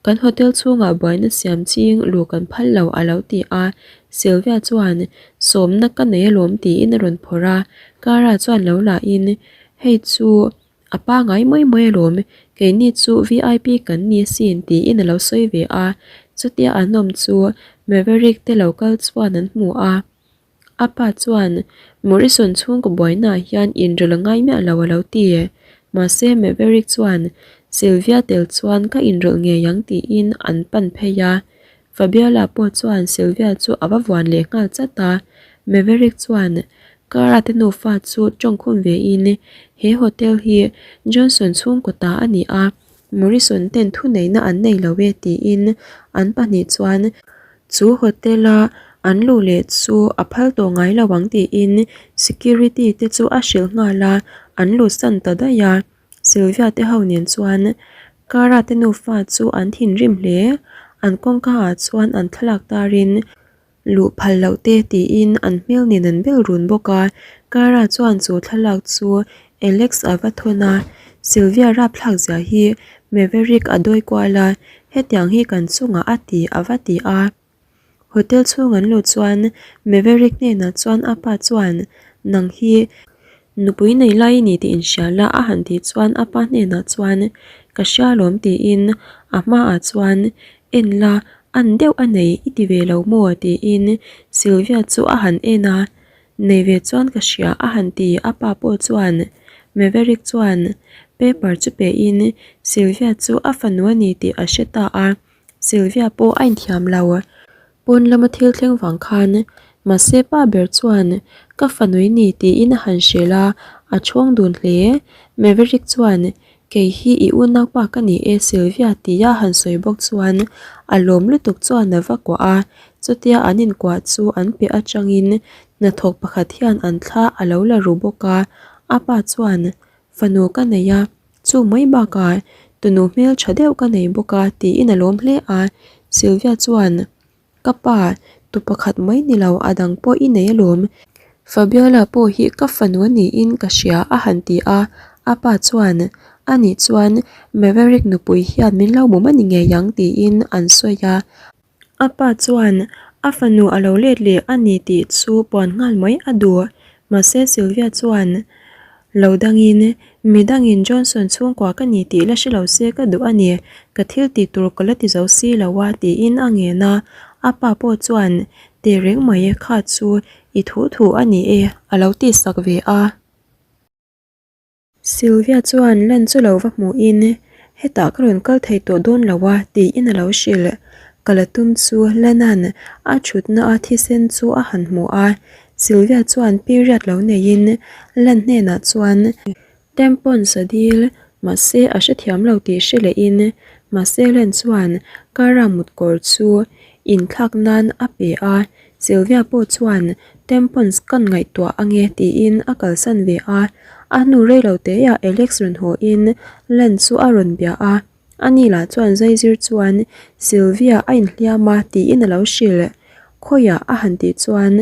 Kan hotel chhungah buaina siam ching luh kan phal lo a lo ti a. Sylvia chuan, Sawmna ka nei alawm tiin a rawn phawrh a. Cara chuan lo lahin, Hei chu a pangai mai mai alawm, keini chu vip kan ni asin tiin a lo sawi ve a. Chutia an awm chu Maverick te lo kal chuan an hmu a. A pa chuan, Morrison chhungkaw buainaah hian inrawlh a ngai miah lo a lo ti. Mahse Maverick chuan, Sylvia tel chuan ka inrawlh ngei ang tiin an pan phei a. Fabiola pawh chuan Sylvia chu a va vuan leh nghal chat a. Maverick chuan Cara te nufa chu tawngkhum vein, He hotel hi Johnson chhungkaw ta a ni a, Morrison ten thuneihna an nei lo e tiin an pahnih chuan Chu hotel a an luh leh chu a phal tawh ngai lo ang tiin security te chu a hrilh nghal a, an luhsan ta daih a. Sylvia te ho nen chuan Cara te nufa chu an thinrim hle. An kawngka ah chuan an thlalak tarin luh phal loh te tiin an hmel nen an bel run bawk a. Cara chuan chu thlalak chu Alex a va thawn a, Sylvia rapthlak zia hi Maverick a dawi kual a, hetiang hi kan chungah a ti a va ti a. Hotel chhung an luh chuan Maverick hnenah chuan a pa chuan nang hi nupui nei lai i ni tih inhria la a han tih chuan a pa hnenah chuan ka hria alawm tiin a hmaah chuan en la an deuh a nei i ti ve lo maw tiin Sylvia chu a han en a. Nei ve chuan ka hria a han ti a pa pawh chuan Maverick chuan paper chu pe in Sylvia chu a fanu a ni tih a hre ta a, Sylvia pawh a inthiam lo. Pawn lama thil thleng vang khan mahse pa ber chuan ka fanu i ni tiin a han hrilh a, a chhawng dun hle. Maverick chuan Kei hi i unaupa ka ni e Sylvia tia han sawi bawk chuan a lawm lutuk chuan a va kuah a, chutia an inkuah chu an piah atangin hnathawk pakhat hian an thla a lo la ru bawk a, a pa chuan fanu ka nei a, chu mai bakah tunu hmeltha deuh ka nei bawk a tiin a lawm hle a, Sylvia chuan. Ka pa, tu pakhat mai ni lo a dang pawh i nei alawm. Fabiola pawh hi ka fanu a niin ka hria a han ti a, a pa chuan, Anih chuan Maverick nupui hian min lo bum a ni ngei ang tiin an sawi a. A pa chuan a fanu a lo let leh a ni tih chu puan nghal mai a duh. Mahse Sylvia chuan, Lo dangin, mi dangin Johnson chhungkua ka ni tih la hre lo se ka duh a ni, ka thil tih tur ka la ti zo si lo a tiin a ngen a, a pa pawh chuan Tehreng mai kha chu i thu thu a ni e a lo tih sak ve a. Sylvia chuan lan chu lo va hmuhin Hetah ka rawn kal thei tawh dawn lo a tiin a lo hrilh. Ka la tum chu Lena'n a thutna a thisen chu a han hmu a, Sylvia chuan period lo neiin Len hnenah chuan tampons a dil, mahse a hrethiam lo tih hre lehin mahse Len chuan Cara mutkawr chu inthlak nan a pe a, Sylvia pawh chuan tampons kan ngaihtuah ange tiin a kalsan ve a, a hnu reilo teah Alex rawn haw in Len chu a rawn bia a, ani lah chuan zaizir chuan Sylvia a inhliam a tiin a lo hrilh. Khawiah a han tih chuan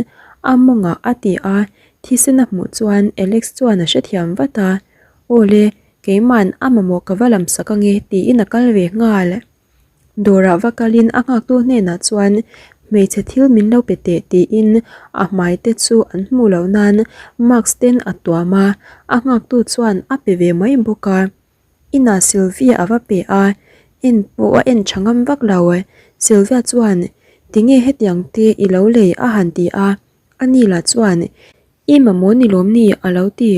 a mawngah a ti a, thisen a hmuh chuan Alex chuan a hrethiam vat a, Awle, keiman a mamawh ka va lamsak ange tiin a kal ve nghal. Dawrah va kalin a nghaktu hnenah chuan hmeichhe thil min lo pe teh tiin a hmai te chu an hmuh loh nan mask ten a tuam a, a nghaktu chuan a pe ve mai bawk a. Inah Sylvia a va pe a, en pawh a en tha ngam vak lo. Sylvia chuan tinge hetiang te i lo lei a han ti a, ani lah chuan I mamawh ni lawm ni? a lo ti.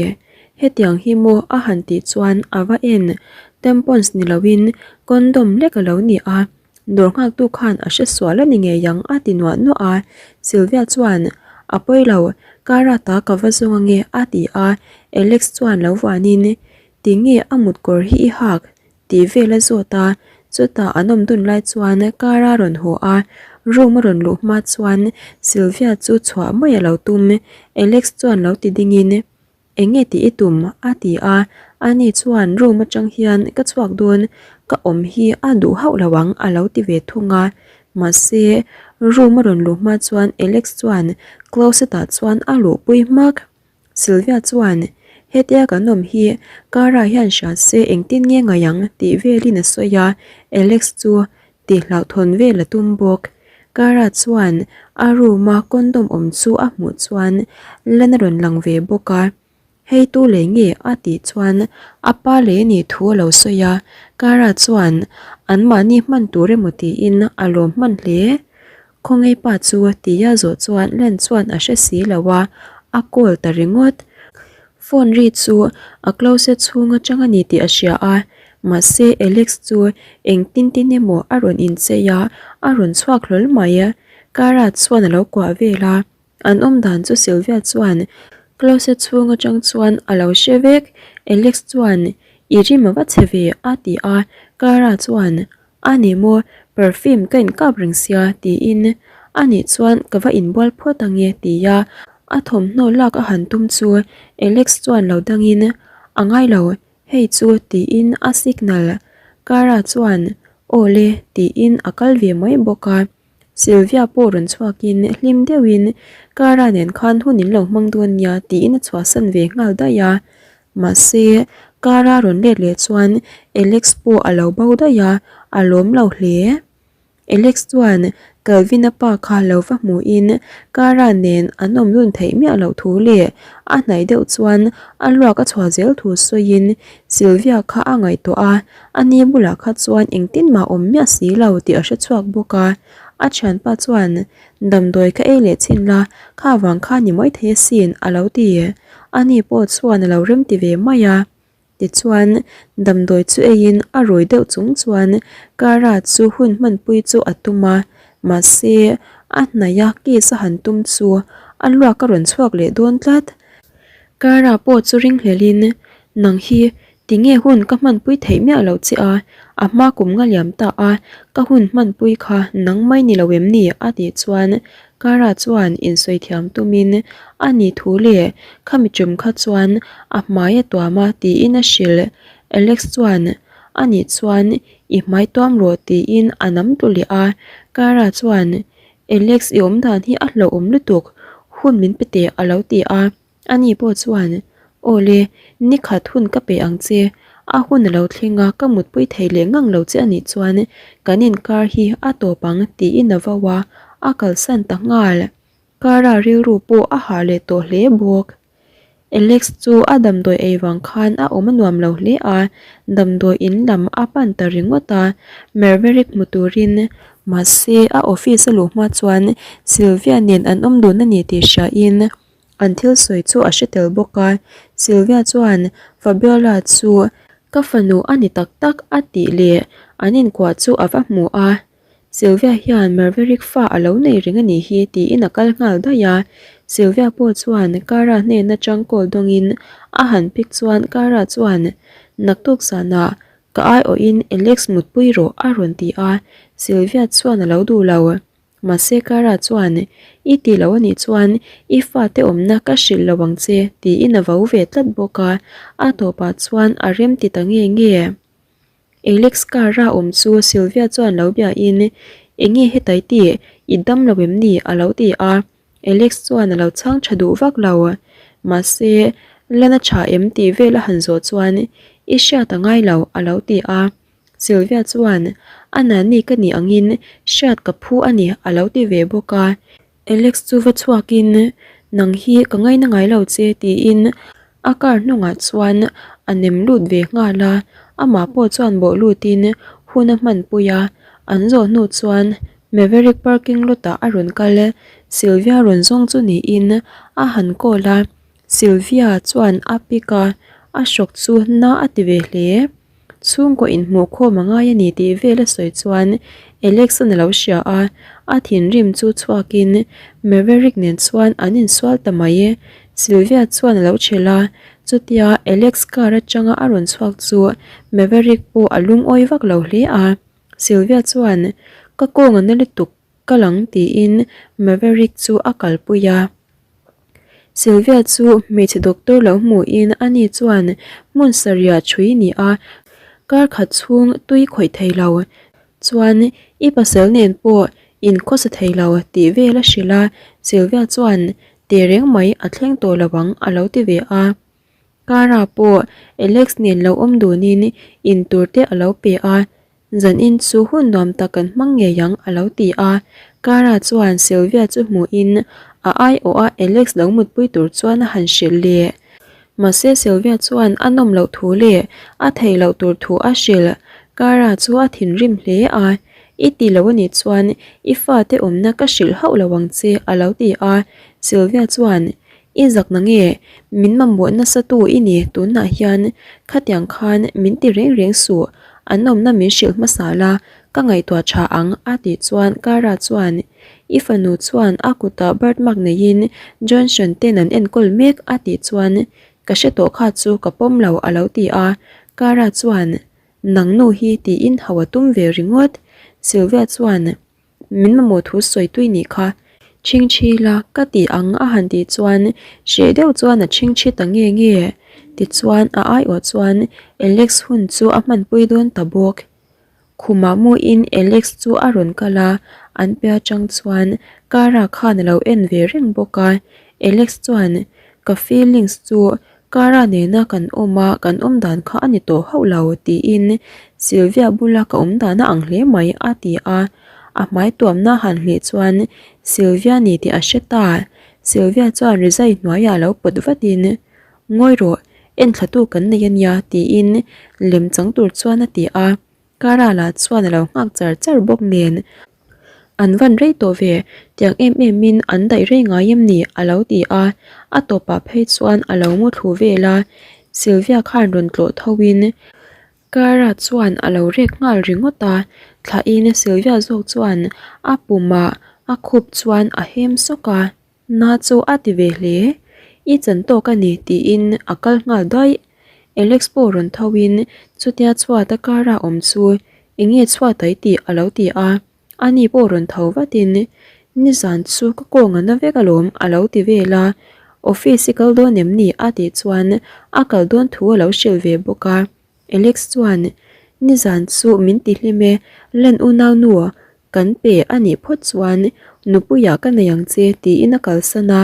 Hetiang hi maw a han tih chuan a va en. Tampons ni loin condom lek a lo ni a, dawr nghaktu khan a hre sual a ni ngei ang a ti nuah nuah a. Sylvia chuan, A pawi lo, car a ta ka va zawng ange a ti a. Alex chuan lo vuanin, Tinge a mutkawr hi i hak? Tih vel a zawt a, chutah an awm dun lai chuan car a rawn haw a, room a rawn luh hma chuan Sylvia chu chhuah mai a lo tum, Alex chuan lo ti ding in Eng nge tih i tum? a ti a, ani chuan room atang hian ka chhuak dawn, ka awm hi a duh hauh lo ang a lo ti ve thung a, mahse room a rawn luh hma chuan Alex chuan closet ah chuan a luhpui hmak. Sylvia chuan, Hetia kan awm hi Cara hian hria se engtin nge ngaih ang tih velin a sawi a, Alex chu tih hlauhthawn vel a tum bawk. Cara chuan a room a condom awm chu a hmuh chuan lan a rawn lang ve bawk a, Hei tu lei nge? a tih chuan a pa lei a nih thu a lo sawi a, Cara chuan anmahni hman tur emaw tiin a lawm hman hle. Khawngaih pa chu tia zawh chuan Len chuan a hre si lo a, a call ta ringawt. Phone ri chu a closet chhung atang a ni tih a hria a, mahse Alex chu engtin tin emaw a rawn inchei a, a rawn chhuak hlawl mai. Cara chuan a lo kuah vel a, an awm dan chu Sylvia chuan closet chhung atang chuan a lo hre vek. Alex chuan, I rim a va chhe ve a ti a, Cara chuan A ni maw, perfume ka inkap reng sia tiin a nih chuan ka va inbual phawt ange tia a thawmhnaw lak a han tum chu Alex chuan lo dangin a ngai lo hei chu tiin a signal Cara chuan aw le tiin a kal ve mai bawk a. Sylvia pawh rawn chhuakin hlim deuhin Cara nen khan hun in lo hmang dawn nia tiin a chhuahsan ve nghal daih a. Mahse, Cara rawn let leh chuan Alex pawh a lo bo daih a, a lawm lo hle. Alex chuan Calvin-a pa kha lo va hmuhin Cara nen an awm dun theih miah loh thu leh a hnaih deuh chuan a luak a chhuah zel thu sawiin Sylvia kha a ngaihtuah a, Ani bulah kha chuan engtin mah awm miah si lo tih a hre chhuak bawk a, a thianpa chuan damdawi ka ei leh chhin la, kha vang kha ni mai thei asin a lo ti. Ani pawh chuan a lo rem ti ve mai a. Tichuan, damdawi chu eiin a rui deuh chung chuan Cara chu hun hmanpui chu a tum a, mahse a hnaih a kiss a han tum chu a luak a rawn chhuak leh dawn tlat. Cara pawh chu ringhlelin, Nang hi Tinge hun ka hmanpui theih miah loh che a, a hma kum nga liam ta a, ka hun hmanpui kha nang mai ni lo em ni? a tih chuan Cara chuan insawi thiam tumin a ni thu leh khami tum kha chuan a hmai a tuam a tiin a hrilh. Alex chuan a nih chuan i hmai tuam rawh tiin a nam tlu leh a, Cara chuan Alex i awmdan hi a hlauhawm lutuk, hun min pe teh a lo ti a. Ani pawh chuan, Aw le, ni khat hun ka pe ang che, a hun a lo thleng a, ka mutpui thei leh ngang lo che a nih chuan kan inkar hi a tawp ang tiin a vo a, a kalsan ta nghal. Cara rilru pawh a hah leh tawh hle bawk. Alex chu a damdawi ei vang khan a awm a nuam lo hle a, damdawi in lam a pan ta ringawt a, Merverick hmu turin mahse a office a luh hma chuan Sylvia nen an awm dun a ni tih hriain An thil sawi chu a hre tel bawk a, Sylvia chuan Fabiola chu ka fanu a ni tak tak a tih leh an inkuah chu a va hmu a, Sylvia hian Marverick fa a lo nei reng a nih hi tiin a kal nghal daih a, Sylvia pawh chuan Cara hnen atang call dawngin a han pick chuan Cara chuan naktuk zanah ka aiawhin Alex mutpui rawh a rawn ti a, Sylvia chuan a lo duh lo. Mahse Cara chuan, I ti lo anih chuan i fate awmna ka hrilh lo ang che tiin a vo ve tlat bawk a, a tawpah chuan a rem ti ta nge nge. Alex Cara awm chu Sylvia chuan lo biain, Enge hetai tih, i dam lo em ni? a lo ti a, Alex chuan a lo chhang tha duh vak lo. Mahse, Lana tha em tih vel a han zawh chuan, I hriat a ngai lo a lo ti a. Sylvia chuan, A nani ka nih angin hriat ka phu a ni a lo ti ve bawk a. Alex chu va chhuakin, Nang hi ka ngaina ngai lo che tiin a car hnungah chuan a nem lut ve nghal a, amah pawh chuan bawh lutin hun a hmanpui a, an zawh hnu chuan Maverick parking lot ah a rawn kal Sylvia rawn zawng chu niin a han call a, Sylvia chuan a pick a, a hrawk chu na a ti ve hle. Chhungkaw inhmuh khawm a ngai a ni tih vel a sawi chuan Alex an a lo hria a, a thinrim chu chhuakin Maverick nen chuan an insual ta mai. Sylvia chuan a lo chhel a, chutia Alex car atanga a rawn chhuak chu Maverick pawh a lungawi vak lo hle a. Sylvia chuan, Ka kawng a na lutuk Ka lang tiin Maverick chu a kalpui a. Sylvia chu hmeichhe doctor lo hmuhin ani chuan hmun sarih thui ni a, kar khat chhung tui khawih thei lo. Chuan i pasal nen pawh in khawsa thei lo tih vel a hrilh a, Sylvia chuan tehreng mai a thleng tawh lo ang a lo ti ve a. Cara pawh Alex nen lo awm dunin in tur te a lo pe a, Zanin chu hun nuam tak kan hmang ngei ang a lo ti a, Cara chuan Sylvia chu hmuhin a aiawh a Alex lo mutpui tur chuan a han hrilh leh. Mahse Sylvia chuan a nawm loh thu leh a theih loh tur thu a hrilh. Cara chu a thinrim hle a, I ti lo anih chuan i fate awmna ka hrilh hauh lo ang che a lo ti a, Sylvia chuan I zak na nge? Min mamawh nasa tu i ni tunah hian khatiang khan min ti reng reng suh, an awmna min hrilh hmasa la, ka ngaihtuah tha ang a tih chuan Cara chuan I fanu chuan a kutah birth mark neiin Johnson ten an enkawl mek a tih chuan ka hre tawh kha chu ka pawm lo a lo ti a, Cara chuan Nang nu hi tiin hau a tum ve ringawt, Sylvia chuan Min mamawh thu sawi tui nih kha. Chhingchhi la ka ti ang a han tih chuan hreh deuh chuan a chhingchhi ta nge nge. Tichuan a aiawh chuan Alex hun chu a hmanpui dawn ta bawk. Khumah muin Alex chu a rawn kal a, an pe atang chuan Cara khan a lo en ve reng bawk a. Alex chuan ka feelings chu Cara nena kan awm a, kan awm dan kha a ni tawh hauh lo, tiin Sylvia bula ka awm dan a ang hle mai, a ti a. A hmai tuamna han hlih chuan Sylvia ni tih a hre ta. Sylvia chuan rizai hnuaiah lo pawt vatin, Ngawi rawh, enthlatu kan nei a nia, tiin lem chang tur chuan a ti a. Cara lah chuan a lo nghak char char bawk nen, An van rei tawh ve, tiang em em in an daih rei ngai em ni? a lo ti a, a tawpah phei chuan a lo mu thlu vel a, Sylvia khan rawn tlawh tho in Cara chuan a lo rek nghal ringawt a, thlahin Sylvia zawk chuan a pumah a khup chuan a hem sawk a. Na chu a ti ve hle. I chan tawk a ni tiin a kal nghal daih. Alex pawh rawn tho in chutia chhuat a car a awm chu enge chhuat ai tih a lo ti a. Ani pawh rawn tho vat in nizan chu ka kawng a na vek alawm a lo ti vel a. Office i kal dawn em ni a tih chuan a kal dawn thu a lo hrilh ve bawk a. Alex chuan nizan chu min ti hlim e, Len unaunu Kan pe a nih phawt chuan nupuiah ka nei ang che tiin a kalsan a.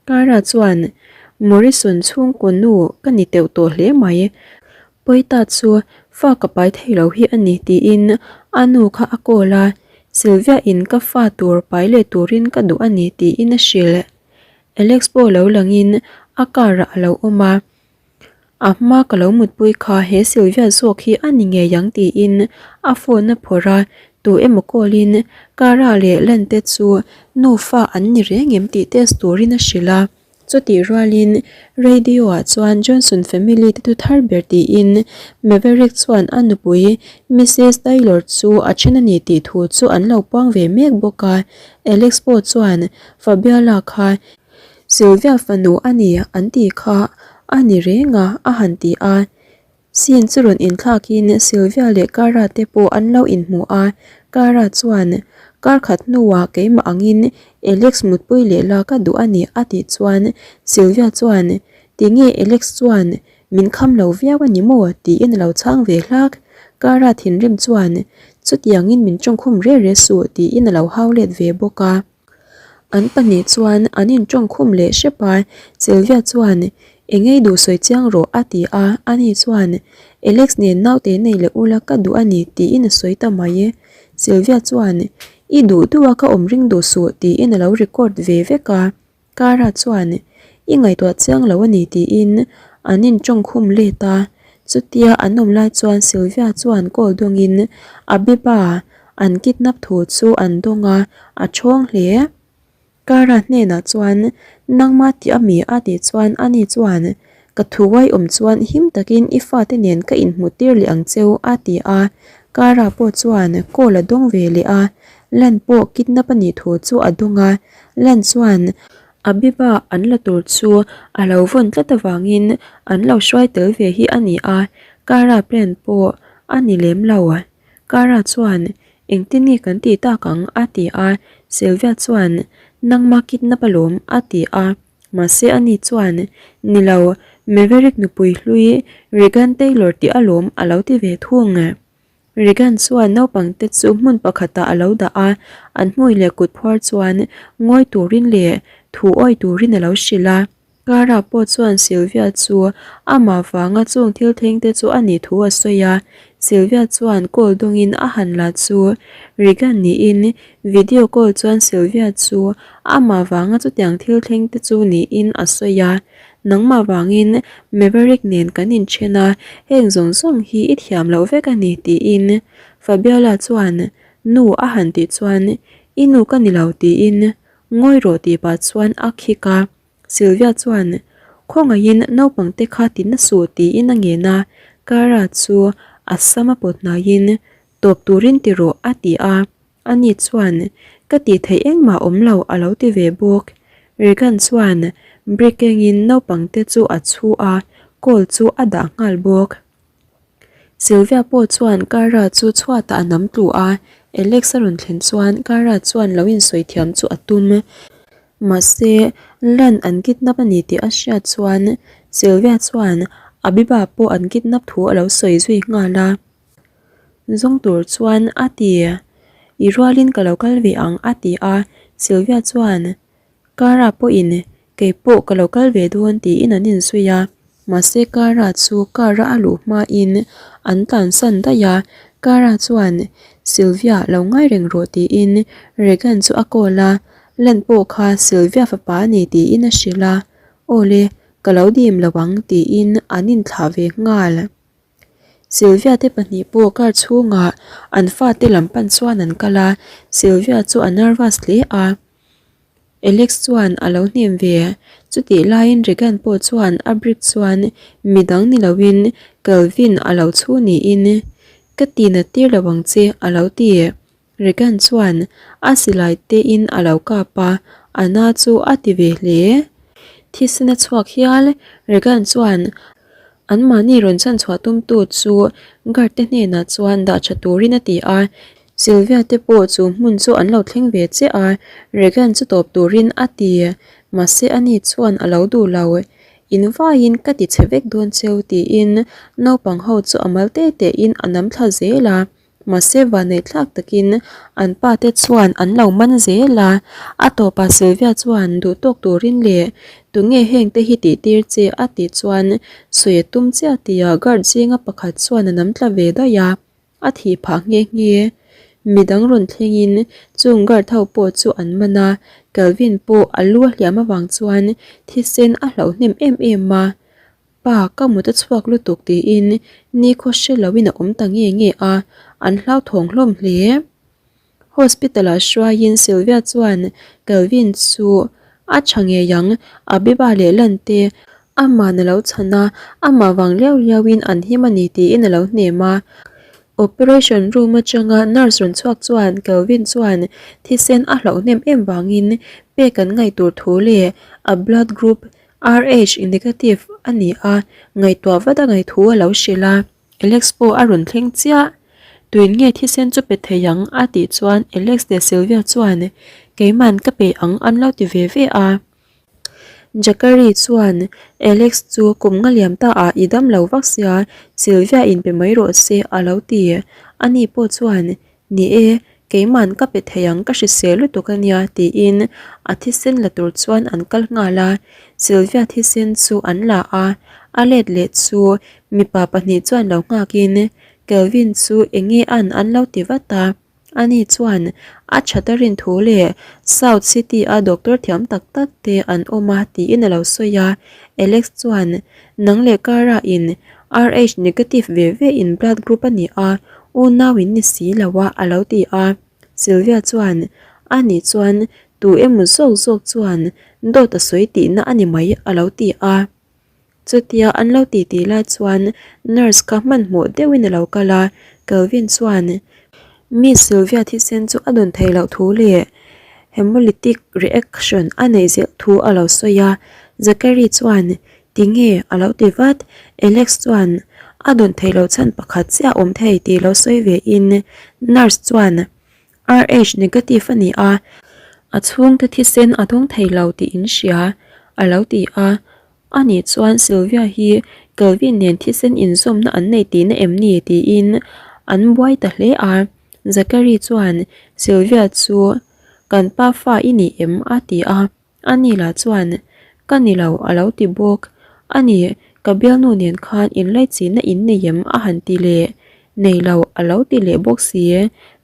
Cara chuan Morrison chhungkaw nu ka ni teuh tawh hle mai. Pawita chu fa ka pai thei lo hi a ni tiin a nu kha a call a, Sylvia in ka fa tur pai leh turin ka duh a ni tiin a hrilh. Alex pawh lo langin a car ah a lo awm a. A hma ka lo mutpui kha he Sylvia zawk hi a ni ngei ang tiin a phone a phawrh a, tu emaw call in Cara leh Len te chu nufa an ni reng em tih test turin a hrilh a. Chutih rualin radio ah chuan Johnson family te thu thar ber tiin Maverick chuan a nupui Missus Taylor chu a then a ni tih thu chu an lo puang ve mek bawk a. Alex pawh chuan Fabiola kha Sylvia fanu a ni an tih kha a ni reng a, a han ti a. Scene chu rawn inthlakin Sylvia leh Cara te pawh an lo inhmu a, Cara chuan, Kar khat hnuah keimah angin Alex mutpui leh la ka duh a ni a tih chuan Sylvia chuan, Tinge Alex chuan min kham lo viau a ni maw? tiin a lo chhang ve hlak. Cara thinrim chuan, Chutiangin min tawngkhum re re suh tiin a lo hau let ve bawk a. An pahnih chuan an intawngkhum leh hrep a, Sylvia chuan, Engei duh sawi chiang rawh a ti a, ani chuan Alex nen naute nei leh ula ka duh a ni tiin a sawi ta mai. Sylvia chuan I duh duh a ka awm ring duh suh tiin a lo record ve vek a. Cara chuan I ngaihtuah chiang lo a ni tiin an intawng khum let a. Chutia an awm lai chuan Sylvia chuan call dawngin Abiba an kidnap thu chu an dawng a, a thawng hle. Cara hnenah chuan nangma tih a mi a tih chuan ani chuan ka thuai awm chuan him takin i fate nen ka inhmuh tir leh ang cheu a ti a, Cara pawh chuan call a dawng ve leh a, Lan pawh kidnap a nih thu chu a dawng a, Lan chuan Abiba an la tur chu a lo vawn tlat avangin an lo hruai tel ve hi a ni a, Cara plan pawh a ni lem lo. Cara chuan Engtin nge kan tih tak ang? a ti a, Sylvia chuan Nangma kidnap alawm a ti a, mahse ani chuan Ni lo, Maverick nupui hlui Regan Taylor tih alawm a lo ti ve thung. Regan chuan naupangte chu hmun pakhatah a lo dah a, an hmui leh kut phuar chuan ngawi turin leh thu awi turin a lo hrilh a. Clara pawh chuan Sylvia chu amah vanga chung thil thleng te chu a nih thu a sawi a, Sylvia chuan call dawngin a han la chu Regan niin video call chuan Sylvia chu amah vanga chutiang thil thleng te chu niin a sawi a, Nangmah vangin Maverick nen kan inthen a, heng zawng zawng hi i thiam loh vek a ni tiin Fabiola chuan nu a han tih chuan I nu ka ni lo tiin Ngawi rawh tih pah chuan a khik a, Sylvia chuan Khawngaihin naupang te kha ti na suh tiin a ngen a, Cara chu a sam a pawt hnaiin Tawp turin ti rawh a ti a, ani chuan Ka tih theih engmah awm lo a lo ti ve bawk. Regan chuan brick kengin naupang te chu a chhu a, call chu a dah nghal bawk. Sylvia pawh chuan Cara chu chhuatah a nam tlu a, Alex a rawn thlen chuan Cara chuan lo insawi thiam chu a tum. Mahse, Lan an kidnap a ni tih a hriat chuan Sylvia chuan Abiba pawh an kidnap thu a lo sawi zui nghal a. Zawng tur chuan a ti, I rualin ka lo kal ve ang a ti a, Sylvia chuan Cara pawhin kei pawh ka lo kal ve dawn tiin an inzui a, mahse Cara chu car a a luh hmain an tlansan daih a, Cara chuan Sylvia lo ngai reng rawh tiin Regan chu a call a, Len pawh kha Sylvia fapa a ni tiin a hrilh a, Awle, ka lo dim lo ang tiin an inthlah ve nghal. Sylvia te pahnih pawh car chhungah an fate lam pan chuan an kal a, Sylvia chu a nervous hle a. Alex chuan a lo hnem ve. Chutih laiin Regan pawh chuan a brick chuan midang ni loin Calvin a lo chhu niin Ka ti nat tir lo ang che a lo ti. Regan chuan a silai tein a lo kap a, a na chu a ti ve hle. Thisen a chhuak hial. Regan chuan Anmahni rawn chhanchhuah tumtu chu guard te hnenah chuan dah tha turin a ti a, Sylvia te pawh chu hmun chu an lo thleng ve chiah a, Regan chu tawp turin a ti. Mahse ani chuan a lo duh lo. In vaiin ka ti chhe vek dawn cheu tiin naupang ho chu a mal te tein a nam thla zel a. Mahse vanneih thlak takin an pa te chuan an lo man zel a, a tawpah Sylvia chuan duh tawk turin leh tunge heng te hi tih tir che a tih chuan sawi a tum chiah tia guard zinga pakhat chuan a nam tla ve daih a, a thih phah nghe nghe. Midang rawn thlengin chung guard ho pawh chu an man a, Calvin pawh a lu a hliam avang chuan thisen a hlauh hnem em em a. Pa, ka mut a chhuak lutuk tiin nikhaw hre loin a awm ta nge nge a, an hlauthawng hlawm hle. Hospital-ah hruaiin Sylvia chuan Calvin chu a tha ngei ang, Abiba leh Lante ama'n a lo chhan a, amah vang liau liauin an him a ni tiin a lo hnem a. Operation room atanga nurse rawn chhuak chuan Calvin chuan thisen a hlauh hnem em vangin pek an ngaih tur thu leh a blood group RH negative a ni a, ngaihtuah vat a ngaih thu a lo hrilh a, Alex pawh a rawn thleng chiah. Tuin nge thisen chu pe thei ang? a tih chuan Alex leh Sylvia chuan Keiman ka pe ang an lo ti ve ve a. Jackery chuan Alex chu kum nga liam ta ah i dam lo vak sia, Sylvia in pe mai rawh se a lo ti. Ani pawh chuan Ni e, Keiman ka pe thei ang ka hrisel lutuk a nia tiin a thisen la tur chuan an kal nghal a, Sylvia thisen chu an la a, a let leh chu mipa pahnih chuan lo nghakin Kelvin chu enge an an lo ti vat a. Ani chuan a that a rin thu leh South City a doctor thiam tak tak te an awm a tiin a lo sawi a, Alex chuan nang leh Cara in Rh negative ve ve in blood group a ni a, unau in ni si lo a a lo ti a. Sylvia chuan ani chuan tu emaw zawk zawk chuan dawt a sawi tihna a ni mai a lo ti a. Chutia an lo ti tih lai chuan nurse kha hmanhmawh deuhin a lo kal a, Kelvin chuan Miss Sylvia thisen chu a dawn theih loh thu leh hemolytic reaction a neih zel thu a lo sawi a, Zachary chuan Tinge a lo ti vat, Alex chuan a dawn theih loh chhan pakhat chiah awm thei tih lo sawi ve in nurse chuan Rh negative a ni a, a chhungte thisen a dawng thei lo tih in hria, a lo ti a. Ani chuan Sylvia hi Kelvin nen thisen inzawmna an nei tihna em ni tiin an buai ta hle a. Zachary chuan Sylvia chu Kan pa fa i ni em? a ti a. Ani lah chuan, Ka ni lo, a lo ti bawk. Ani, ka bialnu nen khan inlaichinna in nei em? a han ti leh. Nei lo, a lo ti leh bawk si.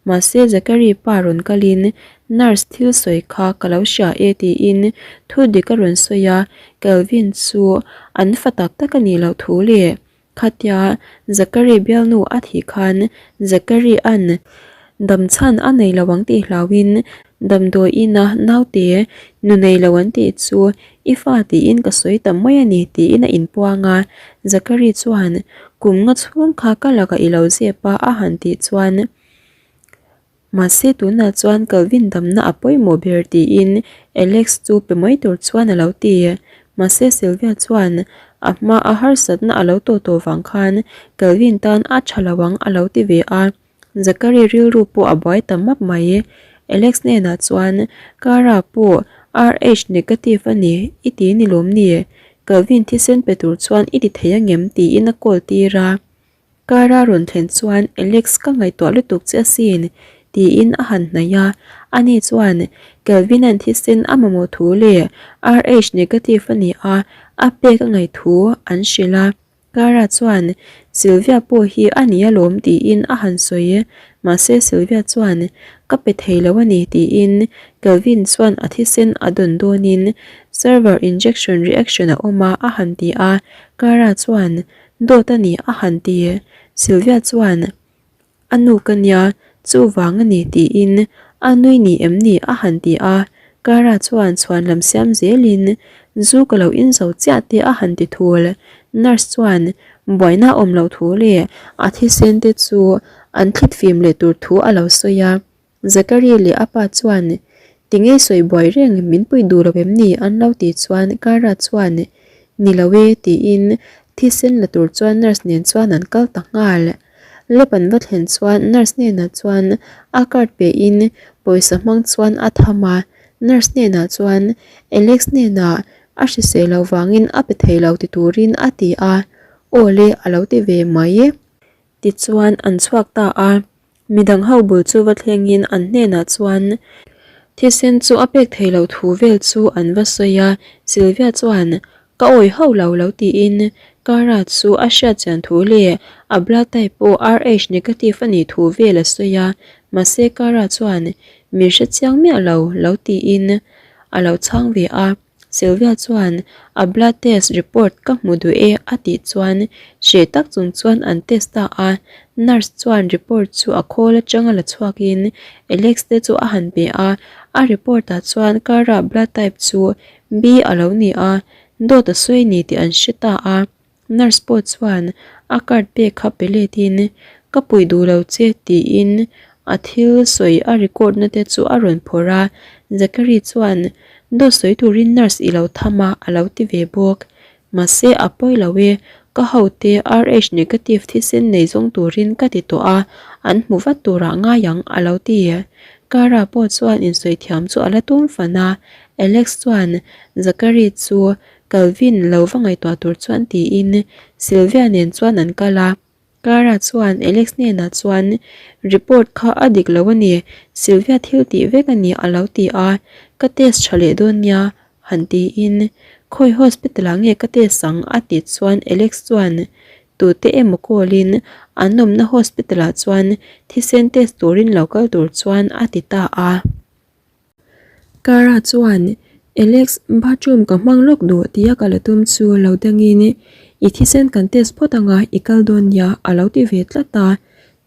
Mahse Zachary pa rawn kalin nurse thil sawi kha ka lo hria e tiin thu dik a rawn sawi a, Kelvin chu an fa tak tak a nih loh thu leh Khatia Zachary bialnu a thih khan Zachary-a'n dam chhan a nei lo ang tih hlauhin damdawiin a naute nu nei lo an tih chu i fa tiin ka sawi ta mai a ni tiin a inpuang a. Zachary chuan kum nga chhung kha ka lakah i lo zep a a han tih chuan Mahse tunah chuan Calvin damna a pawimawh ber tiin Alex chu pe mai tur chuan a lo ti. Mahse Sylvia chuan a hma a harsatna a lo tawh tawh vang khan Calvin tan a tha lo ang a lo ti ve a. Zachary rilru pawh a buai ta map mai. Alex hnenah chuan Cara pawh Rh negative a ni i ti ni lawm ni? Calvin thisen pe tur chuan i ti thei angem tiin a call tir a. Cara rawn thlen chuan Alex ka ngaihtuah lutuk che asin tiin a han hnaih a, ani chuan Kelvin-a'n thisen a mamawh thu leh Rh negative a ni a, a pek a ngaih thu an hrilh a. Cara chuan Sylvia pawh hi a ni alawm tiin a han sawi, mahse Sylvia chuan ka pe thei lo a ni tiin Kelvin chuan a thisen a dawn dawnin server injection reaction a awm a a han ti a, Cara chuan Dawt a ni a han ti. Sylvia chuan, A nu ka nia, chuvang a ni tiin a nui ni em ni a han ti a. Cara chuan chhuan lam siam zelin, Zu ka lo in zo chiah te a han ti thul. Nurse chuan buaina a awm loh thu leh a thisen te chu an thlit fim leh tur thu a lo sawi a. Zachary leh a pa chuan, Tinge sawi buai reng, min pui duh lo em ni? an lo tih chuan Cara chuan, Ni lo e, tiin thisen la tur chuan nurse nen chuan an kal ta nghal. Lab an va thlen chuan nurse hnenah chuan a card pein pawisa hmang chuan a tham a, nurse hnenah chuan Alex hnenah a hrisel loh vangin a pe thei lo ti turin a ti a, Aw le a lo ti ve mai. Tichuan an chhuak ta a. Midang ho bul chu va thlengin an hnenah chuan thisen chu a pek thei loh thu vel chu an va sawi a, Sylvia chuan ka awih ho lo lo tiin Cara chu a hriat chian thu leh a blood type pawh Rh negative a nih thu vel a sawi a, mahse Cara chuan min hre chiang miah lo lo tiin a lo chhang ve a. Sylvia chuan a blood test report ka hmu duh e a tih chuan hreh tak chung chuan an test ta a, nurse chuan report chu a khawl atanga la chhuakin Alex te chu a han pe a, a report ah chuan Cara blood type chu B a lo ni a, dawt a sawi ni tih an hre ta a. Nurse pawh chuan a card pek kha pe letin ka puih duh lo che tiin a thil sawi a record na te chu a rawn phawrh a, Zachary chuan dawt sawi turin nurse i lo tham a a lo ti ve bawk. Mahse a pawi lo e, ka hote Rh negative thisen nei zawng turin ka ti tawh a, an hmu vat turah ngai ang a lo ti. Cara pawh chuan insawi thiam chu a la tum fan a, Alex chuan Zachary chu Calvin lo va ngaihtuah tur chuan tiin Sylvia nen chuan an kal a. Clara chuan Alex hnenah chuan report kha a dik lo a ni, Sylvia thil tih vek a ni a lo ti a, ka test tha leh dawn nia han tiin khawi hospital ah nge ka test ang a tih chuan Alex chuan tute emaw call in an awmna hospital ah chuan thisen test turin lo kal tur chuan a ti ta a. Cara chuan, Alex, bathroom ka hmang lawk duh tia ka la tum chu lo dangin i thisen kan test phawt anga i kal dawn nia a lo ti ve tlat a.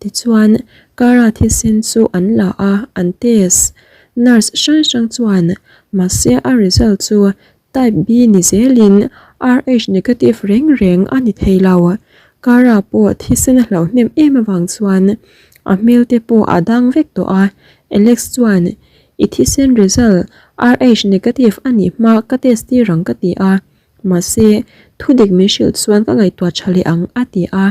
Tichuan, Cara thisen chu an la a, an test. Nurse hrang hrang chuan, mahse a result chu Type B ni zelin Rh negative reng reng a ni thei lo. Cara pawh thisen a hlauh hnem em avang chuan a hmel te pawh a dang vek tawh a. Alex chuan, I thisen result Rh negative a nih hma ka test tir ang ka ti a. Mahse, thudik min hrilh chuan ka ngaihtuah tha leh ang a ti a.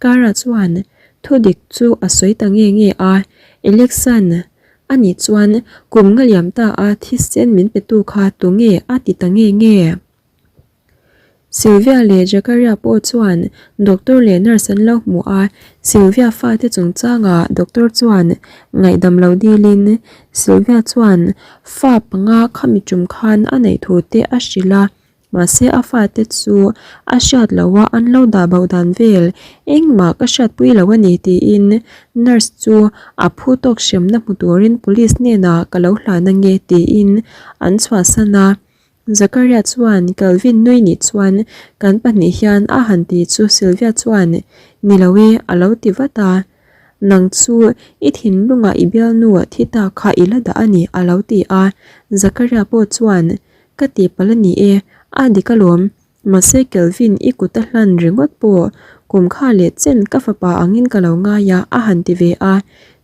Cara chuan thudik chu a sawi ta nge nge a. Alex-a'n Ani chuan kum nga liam ta a thisen min petu kha tunge a ti ta nge nge? Sylvia leh Zakaria pawh chuan doctor leh nurse an lo hmu a, Sylvia fate chungchangah doctor chuan ngaihdam lo dilin Sylvia chuan fa panga khami tum khan a neih thu te a hrilh a. Mahse a fate chu a hriat loh a an lo dah bo dan vel engmah ka hriatpui lo a ni tiin nurse chu a phu tawk hremna hmu turin police hnenah ka lo hlan ange tiin an chhuahsan a. Zakaria chuan Calvin nui nih chuan kan pahnih hian a han ti chu Sylvia chuan ni lo e a lo ti vat a. Nang chu i thinlungah i bialnu thi ta kha i la dah a ni a lo ti a. Zakaria pawh chuan Ka tihpalh a ni e, a dik alawm. Mahse Kelvin i kut a hlan ringawt pawh kum kha leh chen ka fapa angin ka lo ngai a, a han ti ve a.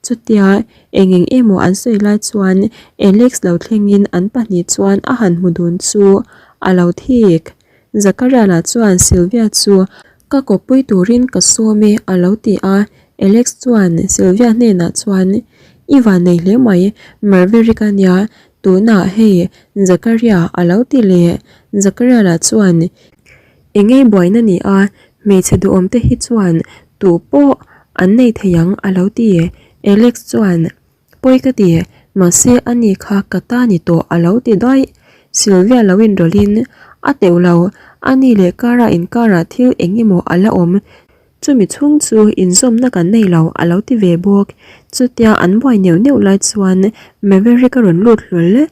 Chutia eng eng emaw an sawi lai chuan Alex lo thlengin an pahnih chuan a han hmu dun chu a lo thik. Zakaria lah chuan Sylvia chu ka kawppui turin ka sawm e a lo ti a. Alex chuan Sylvia hnenah chuan I vannei hle mai, Marverick a nia, Tunah hei Zakaria a lo ti leh. Zakaria lah chuan Eng ei buaina ni a, hmeichhe duhawm te hi chuan tu pawh an nei thei ang a lo ti. Alex chuan Pawi ka ti, mahse ani kha ka ta ni tawh a lo ti daih. Sylvia lo inrawlhin a teuh lo, ani leh Cara inkarah thil eng emaw a la awm. Chumi chhung chu inzawmna kan nei lo a lo ti ve bawk. Chutia an buai neuh neuh lai chuan Maverick a rawn lut hlawl.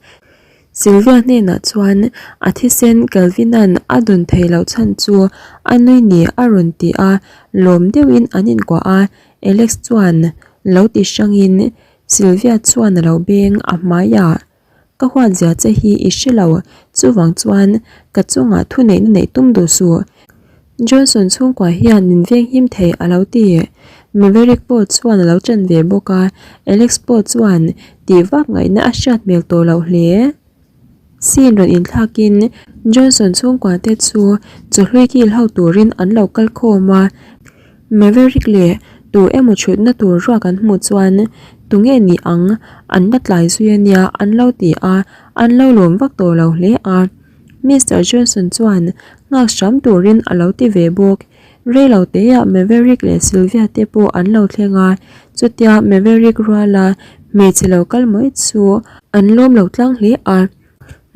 Sylvia hnenah chuan a thisen Calvin-a'n a dawn thei loh chhan chu a nui ni a rawn ti a, lawm deuhin an inkuah a. Alex chuan lo ti hrangin Sylvia chuan a lo beng a hmaiah. Ka huat zia che hi i hre lo, chuvang chuan ka chungah thuneihna neih tum duh suh. Johnson chhungkua hian min venghim thei a lo ti. Maverick pawh chuan a lo ṭan ve bawk a, Alex pawh chuan tih vak ngaihna a hriat hmel tawh loh hle. Scene rawn inthlakin Johnson chhungkua te chu chawhlui kil ho turin an lo kal khawm a. Maverick leh tu emaw chhutna tur ruak an hmuh chuan tunge ni ang an la tlai zui a nia an lo ti a, an lo lawm vak tawh lo hle a. Mister Johnson chuan nghak hram turin a lo ti ve bawk. Reilo teah Maverick leh Sylvia te pawh an lo thleng a, chutia Maverick ruala hmeichhe lo kal mai chu an lawm lo tlang hle a.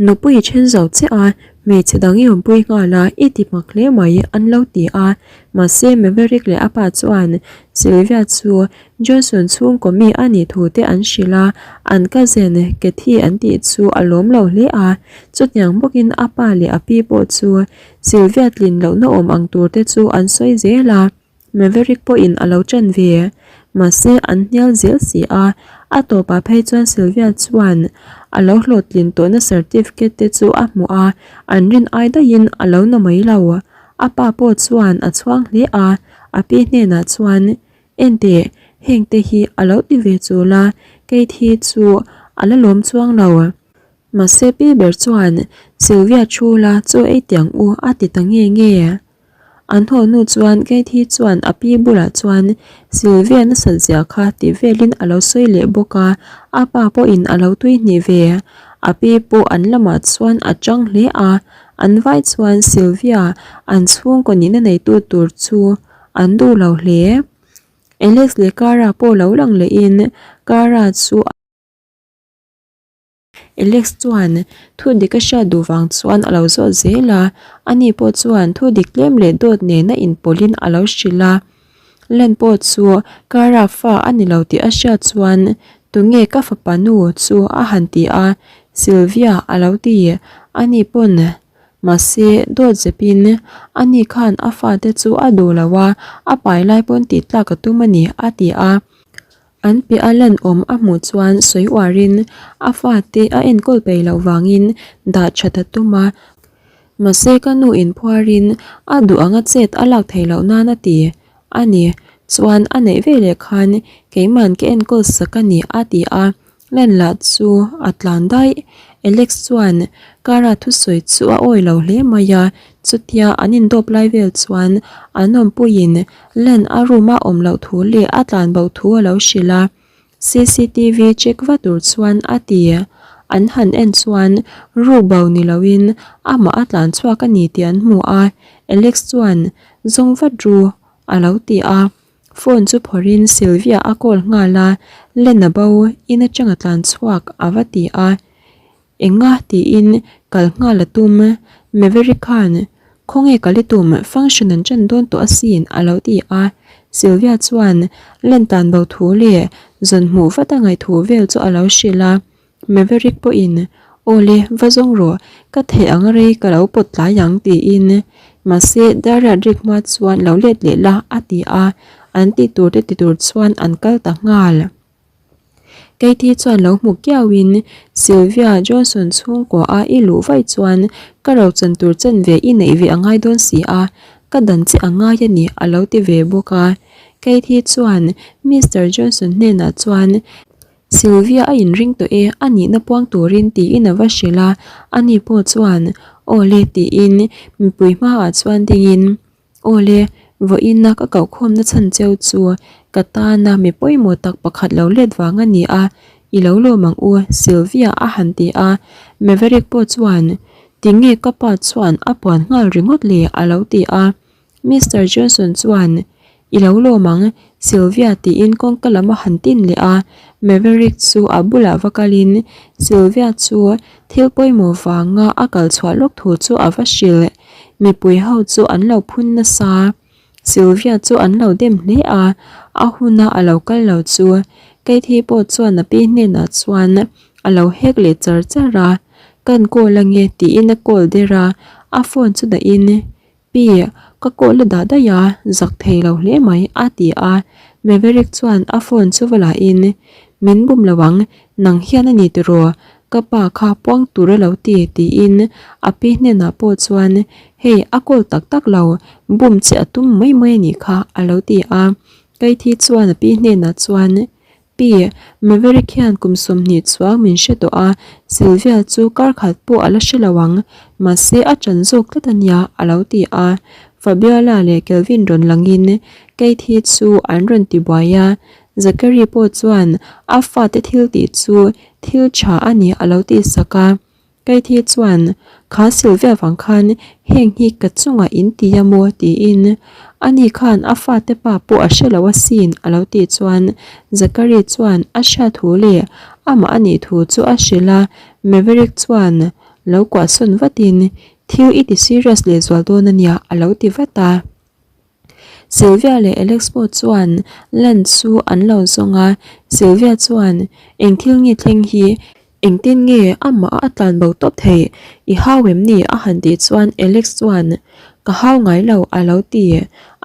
Nupui i then zo che a, hmeichhe dang i awmpui nghal a, i ti hmak hle mai, an lo ti a. Mahse, Maverick leh a pa chuan Sylvia chu Johnson chhungkaw mi a nih thu te an hrilh a, an cousin Kathy an tih chu a lawm lo hle a. Chutiang bawkin a pa leh a pi pawh chu Sylvia tlin lohna awm ang tur te chu an sawi zel a. Maverick pawhin a lo ṭan ve. Mahse, an hnial zel si a. A tawpah phei chuan Sylvia chuan a lo hlawhtlin tawhna certificate te chu a hmuh a, an rin ai daihin a lo na mai lo. A pa pawh chuan a chhuang hle a, a pi hnenah chuan, Enteh, hengte hi a lo ti ve chul a, Kate hi chu a la lawm chuang lo. Mahse, pi ber chuan, Sylvia thu la, chaw ei tiang u a ti ta nge nge. An haw hnu chuan Katie chuan a pi bulah chuan Sylvia nasat zia kha tih velin a lo sawi leh bawk a, a pa pawhin a lo tui hnih ve. A pi pawh an lamah chuan a chang hle a, an vai chuan Sylvia an chhungkaw nihna neitu tur chu. an duh lo hle. Alex leh Cara pawh lo lang lehin Cara chu a. Alex chuan thu dik a hriat duh vang chuan a lo zawt zel a, ani pawh chuan thu dik tlem leh dawt nena inpawlhin a lo hrilh a. Len pawh chu Cara fa a ni lo tih a hriat chuan tunge ka fapa nu chu a han ti a, Sylvia a lo ti. Ani pawn mahse dawt zepin ani khan a fate chu a duh lo a, a pai lai pawn tih tlak a tum a ni a ti a. An piah a lan awm a hmuh chuan sawi uarin a fate a enkawl peih loh vangin dah that a tum a. Mahse ka nu inphuarin a duh anga chet a lak theih loh nan a ti a ni. Chuan a neih veleh khan keiman ka enkawl sak a ni a ti a. Lan lah chu a tlan daih. Alex chuan Cara thusawi chu a awi lo hle mai a, chutia an indawp lai vel chuan an awmpuiin Lan a room a awm loh thu leh a tlan bo thu a lo hrilh a, cctv check va tur chuan a ti. An han en chuan ruk bo ni loin amah a tlan chhuak a ni tih an hmu a, Alex chuan zawng vat ru a lo ti a. Phone chu phawrhin Sylvia a call nghal a, Lena bo in atanga tlan chhuak a va ti a. Enga tiin kal nghal a tum. Maverick khan, Khawnge kal i tum, function an ṭan dawn tawh asin a lo ti a. Sylvia chuan Len tan bo thu leh zawn hmuh vat a ngaih thu vel chu a lo hrilh a. Maverick pawhin, Aw le, va zawng rawh, ka theih ang rei ka lo pawt tlai ang tiin. Mahse, Dariat rik hma chuan lo let leh la a ti a, an tih tur te ti tur chuan an kal ta nghal. Katie chuan lo hmu kiauin, Sylvia Johnson chhungkua a i luh vaih chuan ka rochan tur chanve i neih ve a ngai dawn si a, ka dan che a ngai a ni a lo ti ve bawk a. Katie chuan Mister Johnson hnenah chuan, Sylvia a inring tawh e, a nihna puang turin tiin a va hrilh a, ani pawh chuan Aw le tiin mipui hmaah chuan dingin Aw le, vawiina ka kohkhawmna chhan cheu chu ka tana mi pawimawh tak pakhat lo let vang a ni a, i lo lawm ang u Sylvia a han ti a, Maverick pawh chuan Tinge ka pa chuan a puan nghal ringawt le a lo ti a. Mister Johnson chuan, I lo lawm ang, Sylvia tiin kawngka lam a han tin leh a. Maverick chu a bulah va kalin Sylvia chu thil pawimawh vanga a kal chhuah lawk thu chu a va hrilh. Mipui ho chu an lo phun nasa. Sylvia chu an lo dem hle a, a huna a lo kal lo chu Katie pawh chuan a pi hnenah chuan a lo hek leh char char a. Kan call ange tiin a call der a, a phone chu dahin Pi, ka call a dah daih a, zak thei lo hle mai, a ti a. Maverick chuan a phone chu va lahin, Min bum lo ang, nang hian a ni tiraw, ka pa kha puang tur a lo ti, tiin a pi hnenah pawh chuan, Hei, a call tak tak lo, bum che a tum mai mai a nih kha, a lo ti a. Kaithii chuan a pi hnenah chuan, Pi, Maverick hian kum 20 chuang min hre tawh a, Sylvia chu kar khat pawh a la hre lo ang, mahse a ṭan zawk tlat a nia, a lo ti a. Fabiola leh Kelvin rawn langin Kate hi chu an rawn ti buai a, Zachary pawh chuan a fate thil tih chu thil ṭha a ni a lo tih sak a. Katie chuan, Kha Sylvia vang khan heng hi ka chungah in ti a maw? tiin ani khan a fate pa pawh a hre lo asin a lo tih chuan Zachary chuan a hriat thu leh amah a nih thu chu a hrilh a, Maverick chuan lo kuahsawn vatin thil i ti serious lehzual dawn a nia a lo ti vat a. Sylvia leh Alex pawh chuan lan chu an lo zawng a, Sylvia chuan eng thil nge thleng hi engtin nge amah a tlan bo tawp theih i hau em ni a han tih chuan Alex chuan ka hau ngai lo a lo ti,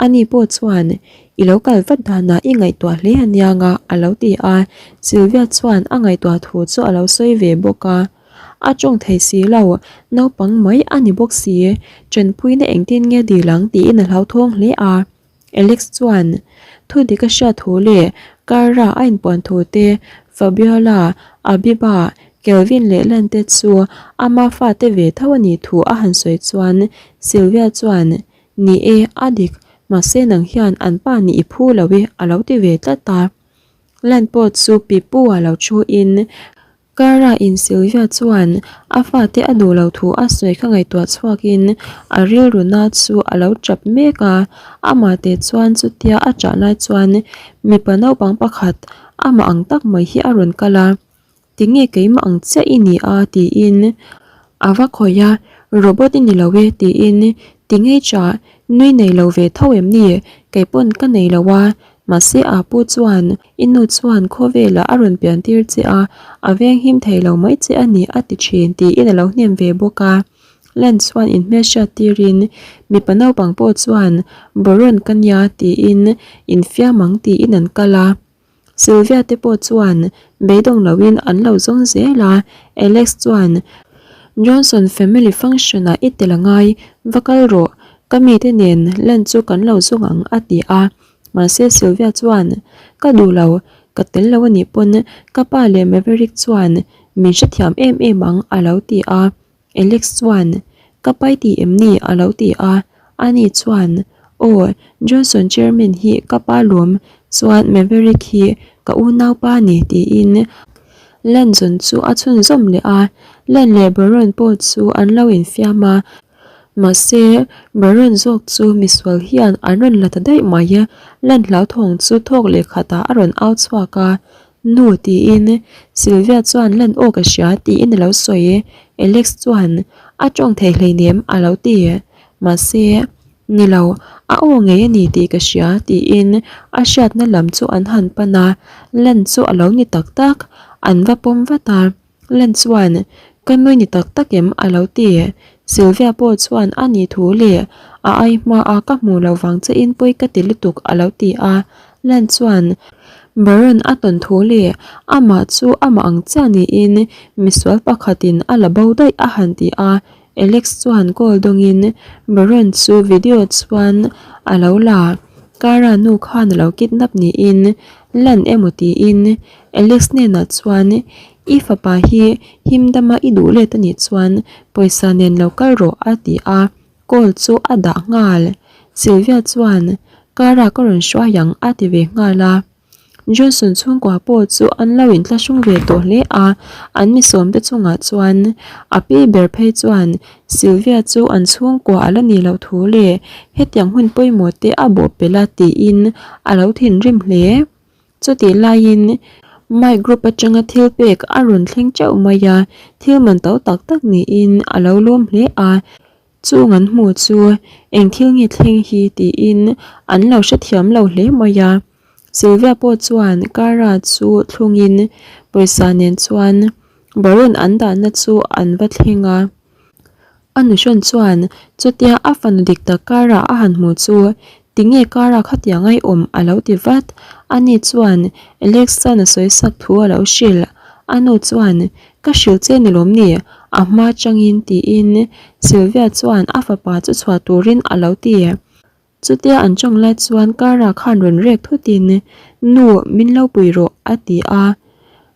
ani pawh chuan i lo kal vat danah i ngaihtuah hle aniang a a lo ti a, Sylvia chuan a ngaihtuah thu chu a lo sawi ve bawk a. A tawng thei si lo, naupang mai a ni bawk si, ṭanpuina engtin nge dil ang tiin a hlauthawng hle a. Alex chuan thu dik a hriat thu leh Cara a inpuan thu te, Fabiola, Abiba, Kelvin leh Len te chu ama fate ve tho a nih thu a han sawi chuan Sylvia chuan, Ni e, a dik, mahse nang hian an pa nih i phu lo e a lo ti ve tlat a. Len pawh chu pipu a lo thu in. Cara in Sylvia chuan a fate a duh lo thu a sawi kha ngaihtuah chhuakin a rilru na chu a lo tap mek a, amah te chuan chutia a ṭah lai chuan mipa naupang pakhat amah ang tak mai hi a rawn kal a. Tinge keimah ang chiah i ni a? tiin a va khawih a, Robot i ni lo e tiin tinge chah nui nei lo ve tho em ni? Kei pawn ka nei lo a, mahse a pu chuan i nu chuan khawvelah a rawn pian tir che a, a veng him thei lo mai che a ni a ti thin tiin a lo hnem ve bawk a. Len chuan inhmelhriat tirin mipa naupang pawh chuan Baron ka nia tiin infiam ang tiin an kal a. Sylvia te pawh chuan beidawng loin an lo zawng zel a, Alex chuan, Johnson family function ah i tel a ngai, va kal rawh, ka mite nen lan chu kan lo zawng ang a ti a. Mahse Sylvia chuan, Ka duh lo, ka tel lo a nih pawn ka pa leh Maverick chuan min hrethiam em em ang a lo ti a. Alex chuan, Ka pai ti em ni? a lo ti a. Ani chuan, Aw, Johnson chairman hi ka pa lawm, chuan Maverick hi ka unaupa ni tiin Lanzon chu a chhunzawm leh a. Lan leh Baron pawh chu an lo infiam a, mahse Baron zawk chu misual hian an rawn la ta daih mai. Lan hlauthawng chu thawk leh khatah a rawn au chhuak a, Nu tiin Sylvia chuan lan aw ka hria tiin a lo sawi. Alex chuan a tawng thei hleinem a lo ti. Mahse, ni lo, a aw ngei a ni tih ka hria tiin a hriatna lam chu an han pan a, lan chu a lo ni tak tak. An va pawm vat a. Len chuan, Ka nui ni tak tak em? a lo ti. Sylvia pawh chuan a nih thu leh a ai hma a ka hmuh loh vang che in pawi ka ti lutuk a lo ti a. Len chuan, Baron a tawn thu leh amah chu amah ang chiah niin misual pakhatin a la bo daih a han ti a. Alex chuan call dawngin Baron chu video chuan a lo la. Cara nu khan a lo kidnap niin Lan emaw tiin Alex hnenah chuan I fapa hi him dama i duh let anih chuan pawisa nen lo kal rawh a ti a, call chu a dah nghal. Sylvia chuan Cara ka rawn hruai ang a ti ve nghal a. Johnson chhungkua pawh chu an lo inthlahrung ve tawh hle a, an mi sawmte chungah chuan a pi ber phei chuan Sylvia chu an chhungkua a la nih loh thu leh hetiang hun pawimawh te a bawhpelh a tiin a lo thinrim hle. Chutih laiin Mike group atanga thil pek a rawn thleng teuh mai a, thil man to tak tak niin a lo lawm hle a, chung an hmuh chu eng thil nge thleng hi tiin an lo hrethiam lo hle mai a. Sylvia pawh chuan Cara chu thlungin pawisa nen chuan Baron an dahna chu an va thleng a. A nuhrawn chuan chutia a fanu dik tak Cara a han hmuh chu tinge Cara khatiang a i awm a lo ti vat. Ani chuan Alex-a'n a sawi sak thu a lo hrilh. A nu chuan ka hrilh che ni lawm ni a hma changin tiin Sylvia chuan a fapa chu chhuah turin a lo ti. Chutia an tawng lai chuan Cara khan rawn rek thutin, Nu, min lo pui rawh, a ti a.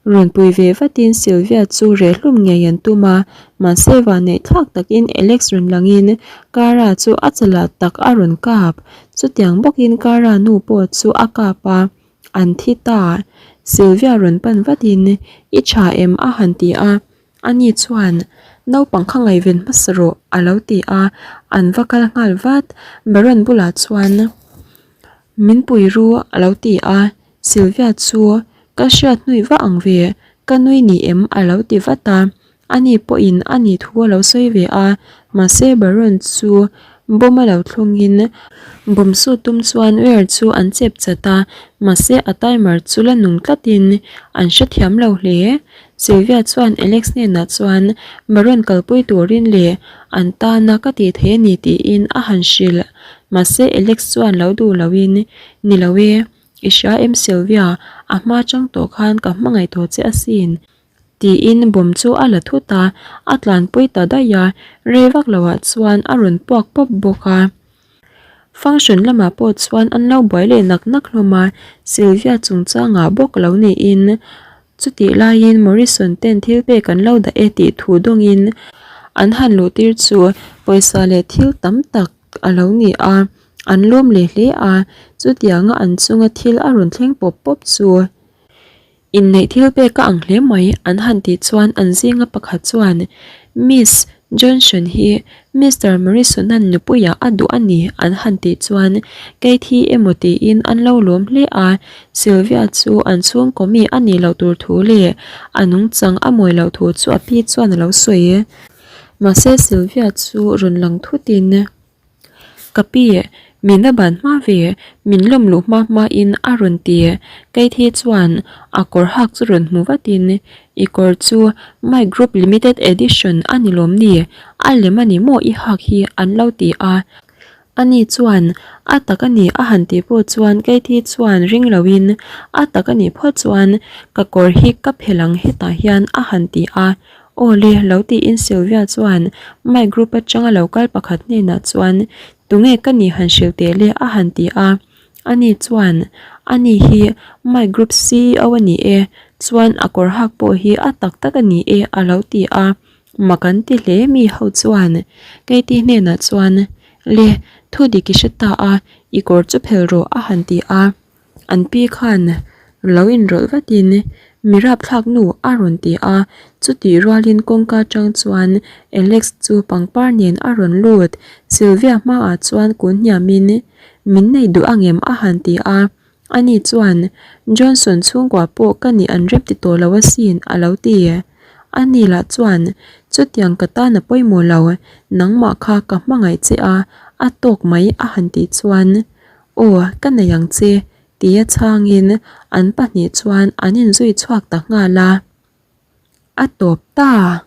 Rawn pui ve vatin Sylvia chu reh hlum ngei an tum a, mahse vanneih thlak takin Alex rawn langin Cara chu a chalah tak a rawn kap. Chutiang bawkin Cara nu pawh chu a kap a, an thi ta. Sylvia rawn pan vatin, I tha em? a han ti a. Ani chuan, Naupang kha ngaihven hmasa rawh, a lo ti a, an va kal nghal vat. Baron bulah chuan, Min pui ru, a lo ti a. Sylvia chu, Ka hriat hnuih vah ang ve, ka nui ni em? a lo ti vat a. Ani pawhin a ni thu a lo sawi ve a, mahse Baron chu bomb a lo thlungin bomb sut tum chuan wire chu an chep chat a, mahse a timer chu la nung tlatin an hrethiam lo hle. Sylvia chuan Alex hnenah chuan Baron kalpui turin leh an tana ka tih thei a ni tiin a han hrilh. Mahse Alex chuan lo duh loin, Ni lo e, i hria em Sylvia, a hma chang tawh khan ka hmangaih tawh che asin tiin bomb chu a la thut a, a tlanpui ta daih a, rei vak loah chuan a rawn puak pawp bawk a. Function lamah pawh chuan an lo buai leh nak nak hlawm a, Sylvia chungchangah bawk lo niin chutih laiin Morrison ten thil pek an lo dah e tih thu dawngin an han luh tir chu pawisa leh thil tam tak a lo ni a, an lawm leh hle a, chutianga an chunga thil a rawn thleng pawp pawp chu. Inneih thil pek a ang hle mai an han tih chuan an zinga pakhat chuan Miss Johnson hi Mister Morrison-a'n nupuiah a duh a ni an han tih chuan kei thi emaw tiin an lo lawm hle a, Sylvia chu an chhungkaw mi a nih loh tur thu leh a nungchang a mawi loh thu chu a pi chuan a lo sawi. Mahse Sylvia chu rawn lang thutin. Ka pi, min a ban hma ve, min lawm luh hma hma in a rawn ti. Keithi chuan a kawr hak chu rawn hmu vatin, I kawr chu My Group Limited Edition a ni lawm ni? A lem a ni maw i hak hi an lo ti a. Ani chuan, A tak a ni a han tih pawh chuan Keithi chuan ring loin, A tak a nih phawt chuan ka kawr hi ka phelh ang hetah hian a han ti a. Aw le, lo tiin Sylvia chuan Mike group atanga lo kal pakhat hnenah chuan tunge ka nih han hrilh teh le a han ti a. Ani chuan, Ani hi Mike group ceo a ni e, chuan a kawr hak pawh hi a tak tak a ni e a lo ti a. Mak an ti hle mi ho chuan Katie hnenah chuan, Le, thu dik i hre ta a, i kawr chu phel rawh a han ti a. An pi khan lo inrawlh vatin mi rapthlak nu a rawn ti a, chutih rualin kawngka atang chuan Alex chu pangpar nen a rawn lut. Sylvia hmaah chuan kun hniamin min nei duh angem a han ti a, ani chuan Johnson chhungkua pawh ka nih an rem ti tawh lo asin a lo ti. Ani lah chuan chutiang ka tan a pawimawh lo, nangmah kha ka hmangaih che a, a tawk mai a han tih chuan Aw, ka nei ang che, tia chhangin an pahnih chuan an inzui chhuak ta nghal a. A tawp ta!